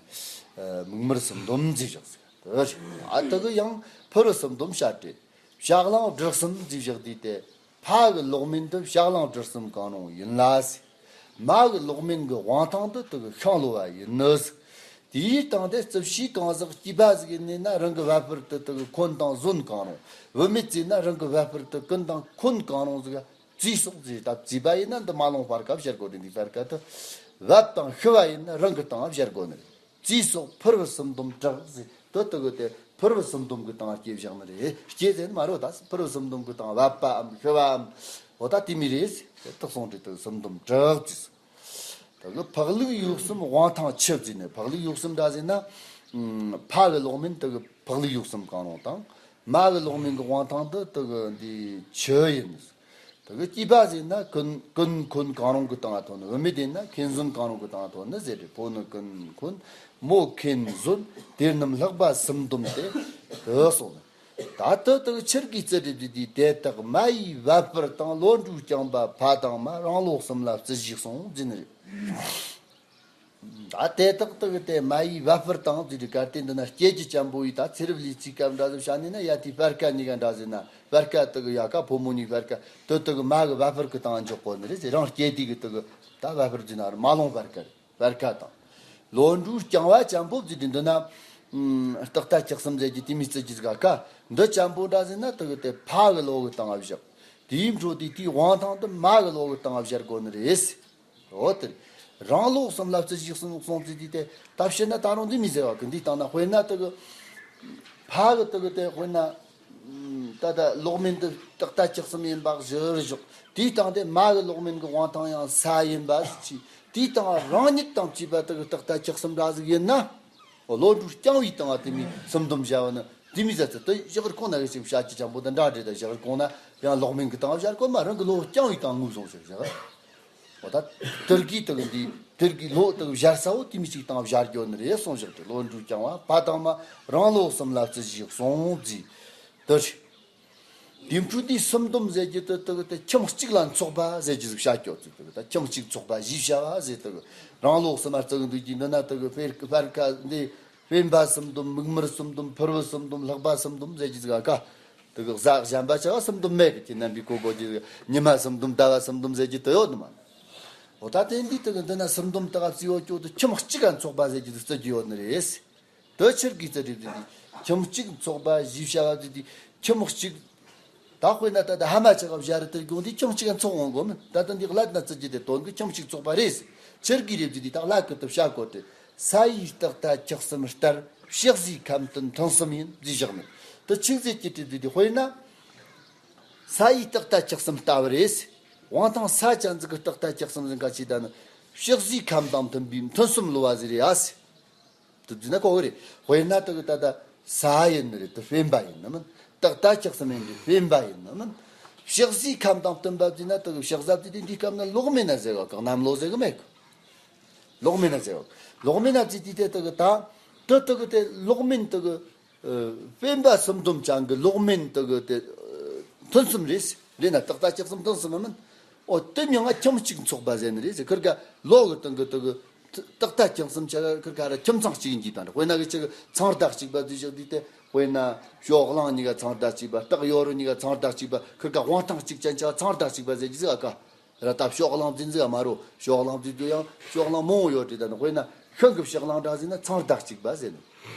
མིག་དམར་སུམ་འདོམ་བརྫིས་བཞག་ཟེར་དེ་རེད། ཨ་དེ་གི་ཡང་ཕུ་རུ་སུམ་འདོམ་བྱ་སྤྲེལ། བྱ་གླང་བྲག་གསུམ་བརྫིས་བཞག་དུས་དེ། ཕ་གི་ལོག་མིན་དུ་བྱ་གླང་བྲག་གསུམ་གང་རུང་ཡིན་ལ་ཟེར། མ་གི་ལོག་མིན་གི་དབང་ཐང་དུ་དེ་གི་ཤིང་ལོ་བ་ཡིན་ནི་ཟེར། དེའི་སྟེང་དེ་རྩིབས་བྱིའུ་གང་ཟག་སྐྱེས་པ་ཟིག་ཡིན་ནི་ན་རང་གི་བབ་པར་དུ་དེ་གི་འཁོན་དང་ཟོན་གང་རུང་། བུད་མེད་ཟིག་ན་རང་གི་བབ་པར་དུ་ཀུན་དང་འཁོན་གང་རུང་ཟིག་བརྫིས་སོགས་བརྫིས། ད་བརྫིས་པ་ཡིན་ན་འདི་མ་ལོང་བར་སྐབས་བཤད་དགོས་དེ་འདི་བར་སྐབས་དུ། བབ་དང་ཤི་བ་ཡིན་ན་རང་གི་སྟེང་བཤད་དགོས་ནི་རེད། བརྫིས་སོགས་ཕུ་རུ་སུམ་འདོམ་དྲག་ཟེར་དུ་དུ་གི་དེ་ཕུ་རུ་སུམ་འདོམ་གི་སྟེང་སྐྱེས་བཞག་ནི་རེད། སྐྱེས་ཟེར་ནི་མ་རེད། ད་ཕུ་རུ་སུམ་འདོམ་གི་སྟེང་བབ་པའམ་ཤི་བའམ་འོ་ད་དེ་མི་རེད་ཟེར་དེ་དག་སོང་དྲི་དུ་སུམ་འདོམ་དྲག་བརྫིས། དུ་གི་ཕག་ལུག་ཡུག་གསུམ་དབང་ཐང་ཆུ་བརྫིས་ནི། ཕག་ལུག་ཡུག་གསུམ་འདྲ་ཟེར་ན། ཕ་གི་ལོག་མིན་དུ་གི་ཕག་ལུག་ཡུག་གསུམ་གང་རུང་དང་། མ་གི་ལོག་མིན་གི་དབང་ཐང་དུ་དུ་གི་འདི་ཆུ་ཡིན། དེ་གི་སྐྱེས་པ་ཟིག་ན་ཀུན་ཀུན་འཁོན་གང་རུང་གི་སྟེང་ཐོན་ནི། བུད་མེད་དེ་ན་ཁེན་ཟོན་གང་རུང་གི་སྟེང་ཐོན་ནི་ཟེར་ཏེ། ཕོ་ནི་ཀུན་འཁོན་མོ་ཁེན་ཟོན་དེ་རྣམས་ལྷག་པ་སུམ་འདོམ་སྟེ་དུ་སོང་ནི། ད་དུ་དེ་གི་ཆུར་གི་རྩི་སྒྲིབ་དེ་དེ་དེ་དག་མ་ཡི་བབ་པར་དང་ལོ་འབྲུག་རྐྱང་པ་ཕ་དང་མ་རང་ལོ་གསུམ་ལ་བརྩི་བཞག་སོང་བརྫིས་ནི་རེད། ད་དེ་དག་དག་དེ་མ་ཡི་བབ་པར་དང་དེ་རིགས་གར་དེ་འདི་ན་སྐྱེ་རྒྱུ་ཅན་པོ་ཡི་ད་ཚེ་རབས་ལས་ཚིག་སྐབས་འདྲ་ཟིག་བྱ་ནི་ན་ཡ་དེ་སྤར་ཁ་གཉིས་ཀ་འདྲ་ཟིག་ན་སྤར་ཁ་དག་ཡ་ཀ་ཕོ་མོ་གཉིས་སྤར་ཁ་དེ་དག་མ་གི་བབ་པར་གི་སྟེང་འཇོག་གོ་ནི་རེད་ཟེར། རང་སྐྱེ་དུས་གི་དག་ད་བབ་པར་ཟིན་ན་མ་ལོང་སྤར་ཁ་རེད། སྤར་ཁ་དང་། ལོ་འབྲུག་རྐྱང་བ་ཅན་པོ་ཟིག་འདི་ན། རྟག་ལྟ་ཁྱག་གསུམ་ཟེར་གྱི་དེ་མི་བརྩི་རྒྱུ་ཟིག་ག་འདི་ཅན་པོ་འདྲ་ཟིག་ན་དག་དེ་ཕ་གི་ལོ་གི་སྟེང་བཞག་དེའི་འཕྲོ་དེ་དེའི་དབང་ཐང་དུ་མ་གི་ལོ་གི་སྟེང་བཞག་གོ་ནི་རེད། འོ་དེ། རང་ལོ་གསུམ་ལ་བརྩི་བཞག་གསུམ་གསུང་ཚུལ་དེ་དེ་ད་བཤད་ན་ད་རུང་འདི་མི་ཟེར་བ་གི་འདི་སྟེང་ན་དཔེར་ན་དེ་གི། ཕ་གི་དེ་གི་དེ་དཔེར་ན། ད་ད་ལོག་མིན་དུ་རྟག་ལྟ་ཁྱག་གསུམ་ཡིན་པ་བཞིར་བཞག་དེའི་སྟེང་དེ་མ་གི་ལོག་མིན་གི་དབང་ཐང་ཡང་ས་ཡིན་པ་ཟིག་ཅི། དེའི་སྟེང་རང་ཉིད་དང་བཅས་པ་དེ་གི་རྟག་ལྟ་ཁྱག་གསུམ་འདྲ་ཟིག་ཡིན་ན། ལོ་འབྲུག་རྐྱང་བའི་སྟེང་དེ་མི་སུམ་སྡོམ་བྱ་བ་ནི་དེ་མི་ཟེར་ཚུལ་དེ་ཞག་རི་ཁོང་ན་གི་ཞིག་བྱ་ཅི་ཅང་པོ་དེ་འདྲ་འདྲེ་དང་ཞག་རི་ཁོང་ན་ཡང་ལོག་མིན་གི་སྟེང་བཞག་གོ་མ་རང་གི་ལོ་རྐྱང་བའི་སྟེང་ངུས་སོང་ཟེར་བཞག་འོ་ད་དེར་གི་དག་འདི་དེར་གི་ལོ་དག་བཞར་ས་བོ་དེ་མི་གཅིག་དང་བཞར་རྒྱུ་ནི་རེད་གསུངས་བཞག་དེ་ལོ་འབྲུག་རྐྱང་བ་ཕ་དང་མ་རང་ལོ་གསུམ་ལ་བརྩི་བཞག་གསུངས་རྗེས་དེར་དེ་འཕྲོ་དེ་སུམ་སྡོམ་ཟེར་རྒྱུ་དེ་དག་དེ་ཁྱིམ་གཅིག་ལ་འཚོགས་པ་ཟེར་རྒྱུ་ཟིག་བྱ་རྒྱུ་ཚིག་དག་ད་ཁྱིམ་གཅིག་འཚོགས་པ་བཞི་བྱ་བ་ཟེར་དག་རང་ལོ་གསུམ་ལ་བརྩི་གི་འདུག་རྒྱུ་འདི་ན་དག་དཔེར་སྤར་ཁ་འདི་སྤེན་པ་སུམ་སྡོམ་མིག་དམར་སུམ་སྡོམ་ཕུར་བུ་སུམ་སྡོམ་ལྷག་པ་སུམ་སྡོམ་ཟེར་རྒྱུ་ཟིག་ག་དེ་གི་གཟའ་གཞན་པ་ཆ་བ་སུམ་སྡོམ་མེད་གི་ཁྱེད་རྣམ་པའི་གོ་གོ་གི་ཉི་མ་སུམ་སྡོམ་ཟླ་བ་སུམ་སྡོམ་ཟེར་གྱི་དོ་ཡོད་ནི་མ། འོ་ད་དེ་འདི་དེ་གི་འདི་ན་སུམ་སྡོམ་དག་བརྩི་ཡོད་ཀྱོ་དུ་ཁྱིམ་གཅིག་ག་འཚོགས་པ་ཟེར་གྱི་དུ་བརྩི་གི་ཡོད་ནི་རེད། དོ་ཆེར་གི་རྩི་རིབ་དེ་དེ་ཁྱིམ་གཅིག་འཚོགས་པ་བཞི་བྱ་བ་དེ་དེ་ཁྱིམ་གཅིག་ད་དཔེར་ན་ད་ལྟ་ཧ་མ་ཆ་ག་བཞག་རེ་དེར་དགོངས་དེ་ཁྱིམ་གཅིག་ག་འཚོགས་འོང་གོ་མིན་ད་ལྟ་འདི་གླད་ན་བརྩི་གྱི་དེ་དོན་གི་ཁྱིམ་གཅིག་འཚོགས་པ་རེད། ཆེར་གི་རིབ་དེ་དེ་ད་གླད་གི་དུ་བྱ་གོ་དེ། ས་ཡི་རྟག་ལྟ་ཁྱག་གསུམ་ལྟར་ཕྱག་བཟོའི་ཁམས་དོན་མཐུན་གསུམ་ཡིན་བཟླས་བཞག་ནས་དུ་ཆིག་ཟེར་གྱི་དྲི་དུས་དེ་དཔེར་ན། ས་ཡི་རྟག་ལྟ་ཁྱག་གསུམ་ལྟ་བུ་རེད། དབང་ཐང་ས་ཅན་ཟིག་གི་རྟག་ལྟ་ཁྱག་གསུམ་ཟིན་ག་ཅི་ད་ནི་ཕྱག་བཟོའི་ཁམས་དང་མཐུན་པའི་མཐུན་གསུམ་ལོ་བ་ཟིག་རེད་ཨ་སི། དུ་བཟླས་ན་གོ་གི་རེད། དཔེར་ན་དུ་གི་ད་ལྟ་ས་ཡིན་ནི་རེད་དུ་སྤེན་པ་ཡིན་ནི་མིན། རྟག་ལྟ་ཁྱག་གསུམ་ཡིན་དུ་སྤེན་པ་ཡིན་ནི་མིན། ཕྱག་བཟོའི་ཁམས་དང་མཐུན་པ་བཟླས་ན་དུ་གི་ཕྱག་བཟའ་བཟླས་དུས་འདིའི་སྐབས་ན་ལོག་མེད་ན་ཟེར་གོ་གང་ནམ་ལོ་ཟེར་གི་མེད་གོ་ལོག་མེད་ན་ཟེར་བ། ལོག་མེད་ན་ཟེར་དུས་དེ་དག་གི་ད། དེ་དག་གི་དེ་ལོག་མེད་དག་གི། ཨ། སྤེན་པ་སུམ་སྡོམ་ཅན་གི་ལོག་མེད་དག་གི་དེ། ཨ། མཐུན་གསུམ་རེད། རེད་ན་རྟག་ལྟ་ཁྱག་གསུམ་མཐུན་གསུམ་མིན། ཨོ་དེ་མྱང་ང་ཁྱིམ་གཅིག་འཚོགས་པ་ཟེར་ནི་རེད་ཟེར་ཁིར་ག་ལོ་གི་སྟེང་གི་དག་གི། རྟག་ལྟ་ཁྱག་གསུམ་ཆ་ཁིར་ག་ར་ཁྱིམ་ཚང་གཅིག་ཡིན་གྱི་དང་དཔེར་ན་གི་ཆ་གི་ཚང་རྟགས་གཅིག་པ་དུས་བཞག་དུས་དེ་དཔེར་ན་ཞོག་གླང་གཉིས་ཀ་ཚང་རྟགས་གཅིག་པ་སྟག་ཡོ་རུ་གཉིས་ཀ་ཚང་རྟགས་གཅིག་པ་ཁིར་ག་དབང་ཐང་གཅིག་ཅན་ཆ་ཚང་རྟགས་གཅིག་པ་ཟེར་གྱི་ཟིག་ཨ་ཀ། ར་ད་ཕྱོགས་གླང་འཛིན་ཟིག་མ་རོ། ཕྱོགས་གླང་འཛིན་དུ་ཡང་ཕྱོགས་གླང་མང་བོ་ཡོད་དེ་ད་ནི་དཔེར་ན་ཤིང་གི་ཕྱོགས་གླང་འདྲ་ཟིན་ན་ཚང་རྟགས་གཅིག་པ་ཟེར་ནི།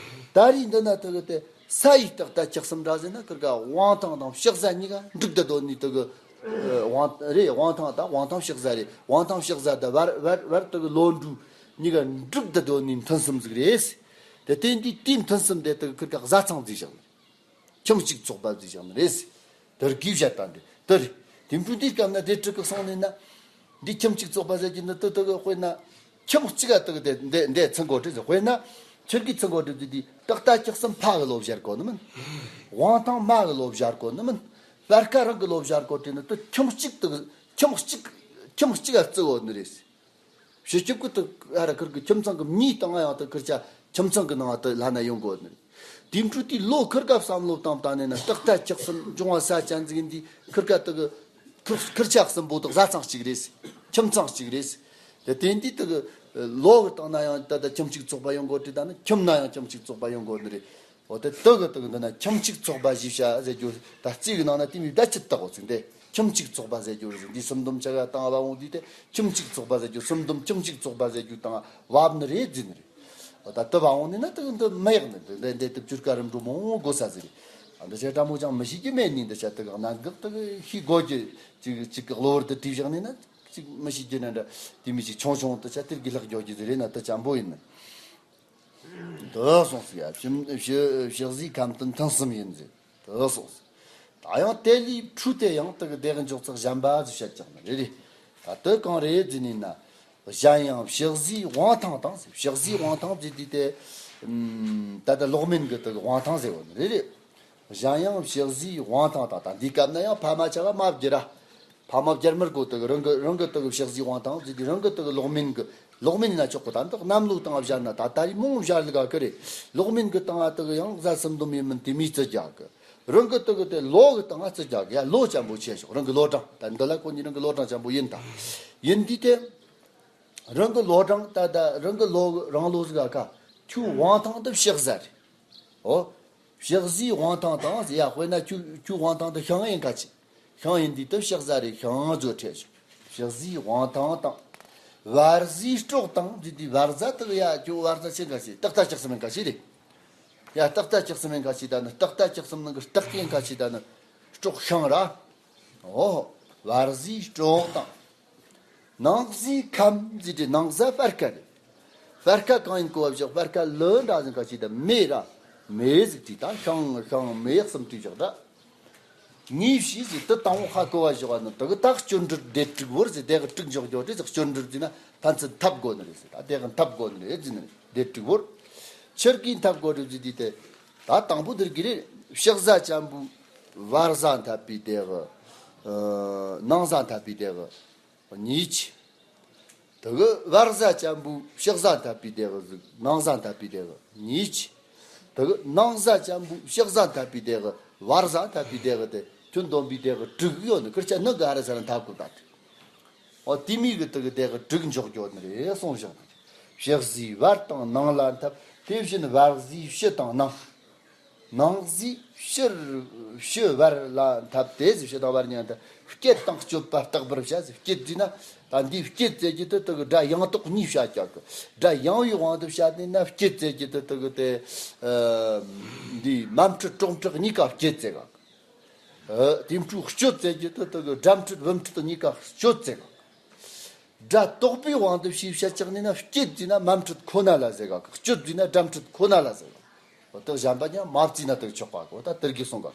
ད་རེས་འདི་ན་དེ་གི་དེ་ས་ཡི་རྟགས་དང་ཁྱག་གསུམ་འདྲ་ཟེར་ན་ཁིར་ག་དབང་ཐང་དང་ཕྱག་བཟའ་གཉིས་ཀ་འགྲིག་ད་དོ་ནི་དེ་གི་དབང་རེད། དབང་ཐང་དང་དབང་ཐང་ཕྱག་བཟའ་རེད། དབང་ཐང་ཕྱག་བཟའ་དང་བར་བར་བར་དེ་གི་ལོ་འབྲུ་གཉིས་ཀ་འགྲིག་ད་དོ་ནི་མཐུན་གསུམ་ཟིག་རེད། དེ་དེ་འདི་དེའི་མཐུན་གསུམ་དེ་དེ་གི་ཁིར་ག་བཟའ་ཚང་ཟིག་བཞག་ནི། ཁྱིམ་གཅིག་ཚོགས་པ་ཟིག་བཞག་ནི་རེད། དེར་གིས་བཤད་དང་འདི་དེ་རེད། དེ་འཕྲོ་འདིའི་སྐབས་ན་སྡེ་དྲུག་གི་གསུང་ནས་ན། འདི་ཁྱིམ་གཅིག་ཚོགས་པ་ཟེར་གྱི་འདི་དེ་དེ་གི་དཔེར་ན། ཁྱིམ་གཅིག་ག་དེ་གི་དེ་འདི་འདི་ཚང་གོ་དྲི་ཟེར་དཔེར་ན། ཁྱེད་ཀྱི་ཚང་གོ་དྲི་ཟེར་འདི་རྟགས་རྟགས་ཁྱག་གསུམ་ཕ་གི་ལོ་བཞར་གོ་ནི་མིན། དབང་ཐང་མ་གི་ལོ་བཞར་གོ་ནི་མིན། སྤར་ཁ་རང་གི་ལོ་བཞར་གོ་དྲི་ནི་དེ་ཁྱིམ་གཅིག་དེ་གི་ཁྱིམ་གཅིག་ཁྱིམ་གཅིག་ག་བརྩི་གོ་ནི་རེད། སྤྱི་ཁྱབ་ཀྱི་དུ་ཨ་ར་ཁིར་གི་ཁྱིམ་ཚང་གི་མིའི་སྟེང་ང་ཡང་དུ་ཁིར་ཆ་ཁྱིམ་ཚང་གི་ནང་དུ་ལྷ་ན་ཡོང་དགོས་ནི། དེ་འཕྲོ་དེ་ལོ་ཁིར་ག་བསམ་བློ་བཏང་བཏང་ནས་ན་རྟགས་རྟགས་ཁྱག་གསུམ་འབྱུང་བ་ས་ཅན་ཟིག་འདི་ཁིར་ག་དུ་གི་ཁིར་ཁིར་ཆ་གསུམ་པོ་དུ་བཟའ་ཚང་གཅིག་རེད། ཁྱིམ་ཚང་གཅིག་རེད། དེ་དེ་འདི་དུ་གི་ལོ་གི་སྟེང་ན་ཡང་ད་ལྟ་ཁྱིམ་གཅིག་ཚོགས་པ་ཡོང་དགོས་དྲི་ད་ནི་ཁྱིམ་ན་ཡང་ཁྱིམ་གཅིག་ཚོགས་པ་ཡོང་དགོས་ནི་རེད། འོ་དེ་དེ་གི་དེ་གི་འདི་ན་ཁྱིམ་གཅིག་ཚོགས་པ་ཞེས་བྱ་ཟེར་རྒྱུ་ད་རྩིས་གི་ནང་ན་དེ་མི་ད་ཅི་བཏགས་འོ་ཚིག་འདི་ཁྱིམ་གཅིག་ཚོགས་པ་ཟེར་རྒྱུ་རེད་ཟེར། འདི་སུམ་དུམ་ཆ་ག་བཏང་བ་འོང་དུས་དེ་ཁྱིམ་གཅིག་ཚོགས་པ་ཟེར་རྒྱུ་སུམ་དུམ་ཁྱིམ་གཅིག་ཚོགས་པ་ཟེར་རྒྱུ་དང་བབ་ནི་རེད་ཟེར་ནི་རེད། འོ་ད་དེ་བ་འོང་ནི་ན་དེ་གི་འདི་མི་ཡག་ནི་འདི་འདི་འདི་དེ་བཅུར་ཀ་རིམ་འགྲོ་མང་དགོས་ས་ཟེར་རེད། ཨ་འདི་ཆ་ཀྲ་མོ་ཅང་མི་ཤེས་ཀྱི་མེད་ནི་འདི་ཆ་དེ་གི་གནད་འགག་དེ་གི་ཤེས་དགོས་ཀྱི་ཅིག་ཅིག་གི་གློ་བུར་དུ་བྲིས་བཞག་ནི་ན་ཅིག་མི་ཤེས་ཀྱི་ན་འདྲ་དེ་མི་ཅིག་ཆུང་ཆུང་དེ་ཆ་དེར་གི་ལྷག་རྒྱོ་གི་ཟེར་རེད་ན་དེ་ཅམ་པོ་ཡིན་ནི། དུ་གསུངས་སུ་ཡ། ཕྱི་ཕྱི་ཕྱི་གཟིགས་ཁམས་དུ་མཐུན་གསུམ་ཡིན་ཟེར་དུ་གསུངས་སུ། ད་ཡང་དེ་ལས་འཕྲོས་ཏེ་ཡང་དེ་གི་དེ་གི་འཇོག་ཚགས་གཞན་པ་ཟིག་བཤད་ཀྱང་ནི་རེད་རེད། ད་དེ་གང་རེད་ཟེར་ནས་ན། གཞན་ཡང་ཕྱི་གཟིགས་དབང་ཐང་དང་ཟེར། ཕྱི་གཟིགས་དབང་ཐང་ཟེར་དུས་དེ་ད་ལྟ་ལོག་མིན་གི་དེ་གི་དབང་ཐང་ཟེར་བ་ནི་རེད་རེད། གཞན་ཡང་ཕྱི་གཟིགས་དབང་ཐང་དང་ད་འདི་སྐབས་ན་ཡང་ཕ་མ་ཆ་བ་མ་བསྒྱུར་ར། ཕ་མ་བསྒྱུར་མར་གོ་དེ་གི་རང་གི་རང་གི་དེ་གི་ཕྱི་གཟིགས་དབང་ཐང་ཟེར་དུས་རང་གི་དེ་གི་ལོག་མིན་གི་ལོག་མིན་ན་ཆོག་གི། ད་འདི་གནམ་ལོ་དང་བཞག་ན་ད་ད་རེས་མོང་བཞག་ལི་ག་གི་རེད། ལོག་མིན་གི་སྟེང་ང་དེ་གི་ཡང་བཟའ་སུམ་དུམ་ཡིན་མིན་དེ་མིའི་བརྩི་རྒྱག་གི། རང་གི་དེ་གི་དེ་ལོ་གི་སྟེང་ང་བརྩི་རྒྱག་གི་ཡ་ལོ་ཅམ་པོ་ཆེ་ཤོག་རང་གི་ལོ་གྲངས་ད་འདི་ལ་ཁོ་གཉིས་རང་གི་ལོ་གྲངས་ཅམ་པོ་ཡིན་ད། ཡིན་དུས་དེ་རང་གི་ལོ་གྲངས་ད་ད་རང་གི་ལོ་རང་ལོ་ཟིག་ག་ཁ་ཁྱོའི་དབང་ཐང་དེ་ཕྱི་གཟའ་རེད། ཨོ། ཕྱི་གཟིགས་དབང་ཐང་དང་ཡ་དཔེར་ན་ཁྱོད་ཁྱོད་དབང་ཐང་དུ་ཤིང་ཡིན་ག་ཅི། ཤིང་ཡིན་དུས་དུ་ཕྱི་གཟའ་རེ་ཤིང་བཟོ་འཕྲད་ཤོག་ཕྱི་གཟིགས་དབང་ཐང་དང་། བར་གཟིགས་སྲོག་དང་དུས་དུས་བར་གཟའ་དུ་ཡ་ཁྱོད་བར་གཟའ་ཆེན་ག་ཅི་རྟགས་རྟགས་ལྕགས་སམ་ཡིན་ག་ཅི་རེད། ཡ་རྟགས་རྟགས་ལྕགས་སམ་ཡིན་ག་ཅི་ད་ནི་རྟགས་རྟགས་ལྕགས་སམ་ནང་གི་རྟགས་ཡིན་ག་ཅི་ད་ནི་སྲོག་ཤིང་ར། ཨོ། བར་གཟིགས་སྲོག་དང་། ནང་གཟིགས་ཁམས་ཟེར་དུས་ནང་གཟའ་སྤར་ཁ་རེད། སྤར་ཁ་གང་ཡིན་གོ་བ་བཞག་སྤར་ཁ་ལི་འདྲ་ཟིན་ཁ་ཅིག་དང་མེ་ར། མེ་ཟིག་དྲིས་དང་ཤང་ཤང་མེ་གསུམ་དྲིས་བཞག་འདྲ། ངའི་ཕྱིས་ཟིག་དུ་དང་པོ་ཁ་གོ་བ་བཞག་བ་ནི་དུ་གི་ད་སྐྱོན་འགྲུལ་སྡེ་དྲུག་བོར་ཟིག་དེ་གི་དྲུག་འཇོག་རྒྱོ་དེ་ཟིག་སྐྱོན་འགྲུལ་ཟིན་ན་ཐན་ཚུན་འཐབ་དགོ་ནི་རེད་ཟིག་ད་དེ་གི་འཐབ་དགོ་ནི་རེད་ཟིན་ནི་རེད་སྡེ་དྲུག་བོར། ཆི་གིས་འཐབ་དགོ་རེད་ཟིག་དུས་དེ། ད་དང་པོ་དེར་གི་རེད་ཕྱི་གཟའ་ཅམ་པོ་བར་གཟའ་འཐབ་པའི་དེ་གི། ནང་གཟའ་འཐབ་པའི་དེ་གི། གཉིས་ཀྱི། དེ་གི་བར་གཟའ་ཅམ་པོ་ཕྱི་གཟའ་འཐབ་པའི་དེ་གི་ཟིག་ནང་གཟའ་འཐབ་པའི་དེ་གི་གཉིས་ཀྱི། དེ་གི་ནང་གཟའ་ཅམ་པོ་ཕྱི་གཟའ་འཐབ་པའི་དེ་གི་བར་གཟའ་འཐབ་པའི་དེ་གི་དེ་ཁྱོན་བསྡོམས་པའི་དེ་གི་དྲུག་ཡོད་ནི་ཁིར་ཆ་ནི་ག་རེ་ཟེར་ན་འཐབ་དགོས་ད་དེ། འོ་དེ་མིན་གི་དེ་གི་དེ་གི་དྲུག་འཇོག་རྒྱོ་ནི་རེད་གསུངས་བཞག་ནི། ཕྱི་གཟིགས་བར་དང་ནང་ལ་འཐབ་དེ་བཞིན་བར་གཟིགས་ཕྱི་དང་ནང་། ནང་གཟིགས་ཕྱི་ཕྱི་བར་ལ་འཐབ་སྟེ་ཟེར་ཕྱི་དང་བར་གཉིས་འཐབ་སྐྱེད་དང་སྐྱོབ་པ་རྟག་པར་བྱ་ཟེར་སྐྱེད་ཟེར་ན་ད་འདིའི་སྐྱེད་ཟེར་གྱི་དེ་དེ་གི་སྒྲ་ཡང་དག་གཉིས་བྱ་རྒྱག་གི་སྒྲ་ཡང་བའི་དབང་དུ་བྱ་ནས་ན་སྐྱེད་ཟེར་གྱི་དེ་དེ་གི་དེ་འདི་མ་འཕྲུལ་གྲོགས་འཕྲུལ་གཉིས་ཀ་སྐྱེད་ཟེར་ག་དེ་འཕྲུལ་སྤྱོད་ཟེར་གྱི་དེ་དེ་གི་སྒྲ་འཕྲུལ་བུམ་འཕྲུལ་དུ་གཉིས་ཀ་སྤྱོད་ཟེར་ག་སྒྲ་རྟོག་པའི་དབང་དུ་ཕྱིས་བཤད་ཀྱང་ནི་ན་སྐྱེད་ཟེར་ན་མ་འཕྲུལ་ཁོ་ན་ལ་ཟེར་ག་སྤྱོད་ཟེར་ན་སྒྲ་འཕྲུལ་ཁོ་ན་ལ་ཟེར་ག་འོ་དེ་གཞན་པ་ཀྱང་མ་བརྩིས་ན་དེ་ཆོག་པ་གོ་ད་དེར་གི་གསུང་ག་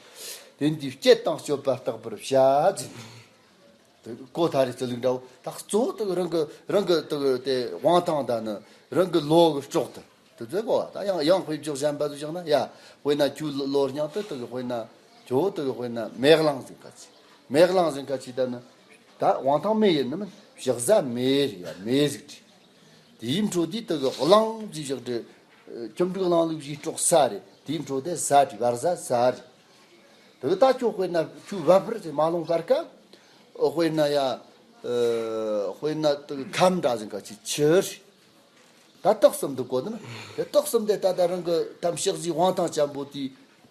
དེ་འདི་སྐྱེད་དང་སྤྱོད་པ་རྟག་པར་བྱ་ཟེར། དེ་གོ་ཐ་རེ་རྩི་ལུགས་འདྲ་བོ་ད་གཙོ་བོ་དེ་རང་གི་རང་གི་དེ་དེ་དབང་ཐང་ད་ནི་རང་གི་ལོ་གི་སྲོག་དེ། དེ་ཚོ་གོ་བ་ད་ཡང་ཡང་དཔེ་འཇོག་གཞན་པ་ཚོ་བཞག་ན་ཡ། དཔེར་ན་ཁྱོད་ལོ་རྙིང་དུ་དེ་གི་དཔེར་ན་ཁྱོད་དེ་གི་དཔེར་ན་མེ་གླང་ཟིག་ག་ཅི། མེ་གླང་ཟིག་ག་ཅི་ད་ནི། ད་དབང་ཐང་མེ་ཡིན་ནི་མིན་ཕྱི་གཟའ་མེ་རེད་ཡ་མེ་ཟིག་དྲི། དེའི་འཕྲོ་དེ་དེ་གི་གླང་ཟིག་བཞག་དྲི། ཁྱིམ་དྲུག་གླང་ལུག་བཞིའི་སྲོག་ས་རེད་དེའི་འཕྲོ་དེ་ས་དྲི་བར་གཟའ་ས་རེད། དེ་གི་ད་ཁྱོད་དཔེར་ན་ཁྱོད་བབ་པར་ཟིག་མ་ལོང་བར་ཀ་དཔེར་ན་ཡ། དཔེར་ན་དེ་གི་ཁམས་འདྲ་ཟིག་ག་ཅི་ཆི་རེད། ད་རྟགས་གསུམ་འདུག་གོ་ནི་དེ་རྟགས་གསུམ་དེ་ད་ལྟ་རང་གི་ཐམས་ཅད་གཟིགས་དབང་ཐང་ཅན་པོ་དེ་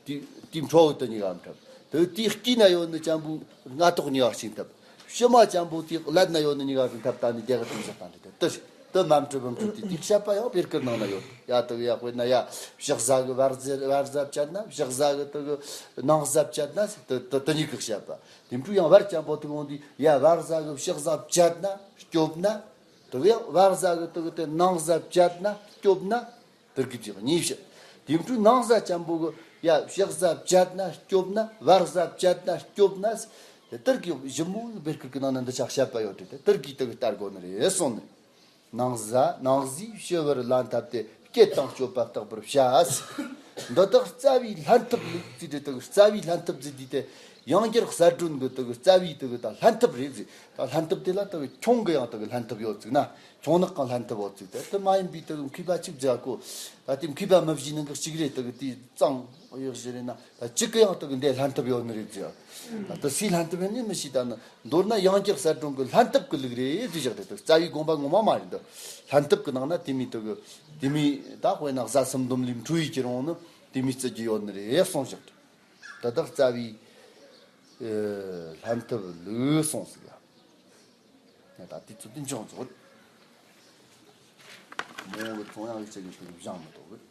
དེ་དེ་འཕྲོ་བོ་དེ་གཉིས་ཀ་འཁྲབ། དེ་དེའི་དཀྱིལ་ན་ཡོད་ནི་ཅན་པོ་སྔ་ཐོག་གཉིས་ཀ་ཞིག་འཐབ། ཕྱི་མ་ཅན་པོ་དེ་ཀླད་ན་ཡོད་ནི་གཉིས་ཀ་ཞིག་འཐབ་ད་ནི་རྒྱ་གར་དུ་བཞག་དང་དེ་དེ་ཞིག་དུ་མ་འཕྲོད་པ་འཕྲོད་དེ་དེའི་བཤད་པ་ཡང་བེར་ཀིར་ནང་ན་ཡོད། ཡ་དུ་ཡ་དཔེར་ན་ཡ་ཕྱག་བཟའ་གི་བར་ཟ་བར་ཟ་བཅད་ན། ཕྱག་བཟའ་གི་དུ་གི་ནང་བཟའ་བཅད་ན་དུ་དུ་དུ་གཉིས་ཀྱི་བཤད་པ། དེ་འཕྲོས་ཡང་བར་ཅན་པོ་དུ་འོང་དུས་ཡ་བར་བཟའ་གི་ཕྱག་བཟའ་བཅད་ན་སྐྱོབ་ན། དུ་ཡང་བར་བཟའ་གི་དུ་གི་དེ་ནང་བཟའ་བཅད་ན་སྐྱོབ་ན། དུར་གྱི་རྗེས་གཉིས་བཤད། དེ་འཕྲོས་ནང་བཟའ་ཅན་པོ་གི་ཡ་ཕྱག་བཟའ་བཅད་ན་སྐྱོབ་ན། བར་བཟའ་བཅད་ན་སྐྱོབ་ན། དེ་དུར་གྱི་ཞིབ་མོ་བེར་ཀིར་གི་ནང་ན་འདི་ཆ་བཤད་པ་ཡོད་དེ། དེ་དུར་གྱི་དུ་གི་ལྟར་དགོས་ནི་རེད་གསུངས་ནས། ནང་བཟའ་ནང་བཟའི་ཕྱི་བར་ལན་ཐབས་ཏེ། སྐྱེད་དང་སྐྱོབ་པ་བརྟག་པར་བྱ། འདི་དག་རྩ་བའི་ལྷན་ཐབས་ལུགས་ཀྱི་དེ་དག་རྩ་བའི་ལྷན་ཐབས་ཟེར་དུས་དེ་ཡང་བསྐྱར་གསལ་སྒྲོན་གྱི་དག་རྩ་བའི་དག་ད་ལྷན་ཐབས་རེད་ཟེར། ད་ལྷན་ཐབས་དེ་ལ་དག་ཁྱུང་གི་ཡང་དག་ལྷན་ཐབས་ཡོད་ཚུགས་ན། ཁྱུང་ནག་གང་ལྷན་ཐབས་ཡོད་ཚུགས་དེ་དེ་མ་ཡིན་པའི་དག་མཁས་པ་གཅིག་མཛད་གོ། ད་དེ་མཁས་པ་མི་བཞིའི་ནང་གི་གཅིག་རེད། དག་དེ་གཙང་ཡག་ཞིག་རེད་ན་ད་གཅིག་གི་ཡང་དག་འདི་ལྷན་ཐབས་ཡོད་ནི་རེད་ཟེར། ད་དེ་སུའི་ལྷན་ཐབས་ཡིན་ནི་མི་ཤེས། ད་ནི་མདོར་ན་ཡང་བསྐྱར་གསལ་སྒྲོན་གྱི་ལྷན་ཐབས་ཀྱི་ལུགས་རེད་ཟེར་བཞག་དེ་དག་རྩ་བའི་དགོངས་པ་ངོ་མ་མ་རེད་འདི། ལྷན་ཐབས་ཀྱི་ནང་ན་དེ་མོའི་དག་དེ་མོའི་ད་དཔེར་ན་བཟའ་གསུམ་སྡོམ་ལས་འཕྲོས་ཡི་ཀྱི་རུང་ནི་དེ་མོའི་རྩི་རྒྱུ་ཡོད་ནི་རེད་གསུངས་བཞག་དེ་དག་རྩ་བའི་ལྷན་ཐབས་ལུགས་གསུངས་ཟིག་ཡ། ད་དེ་ཚོ་དེ་འབྱུང་ཚོ། མོ་གི་ཚོང་ཡང་ཡིག་ཆ་གི་དེ་བཞེངས་མི་ཐུབ་གི།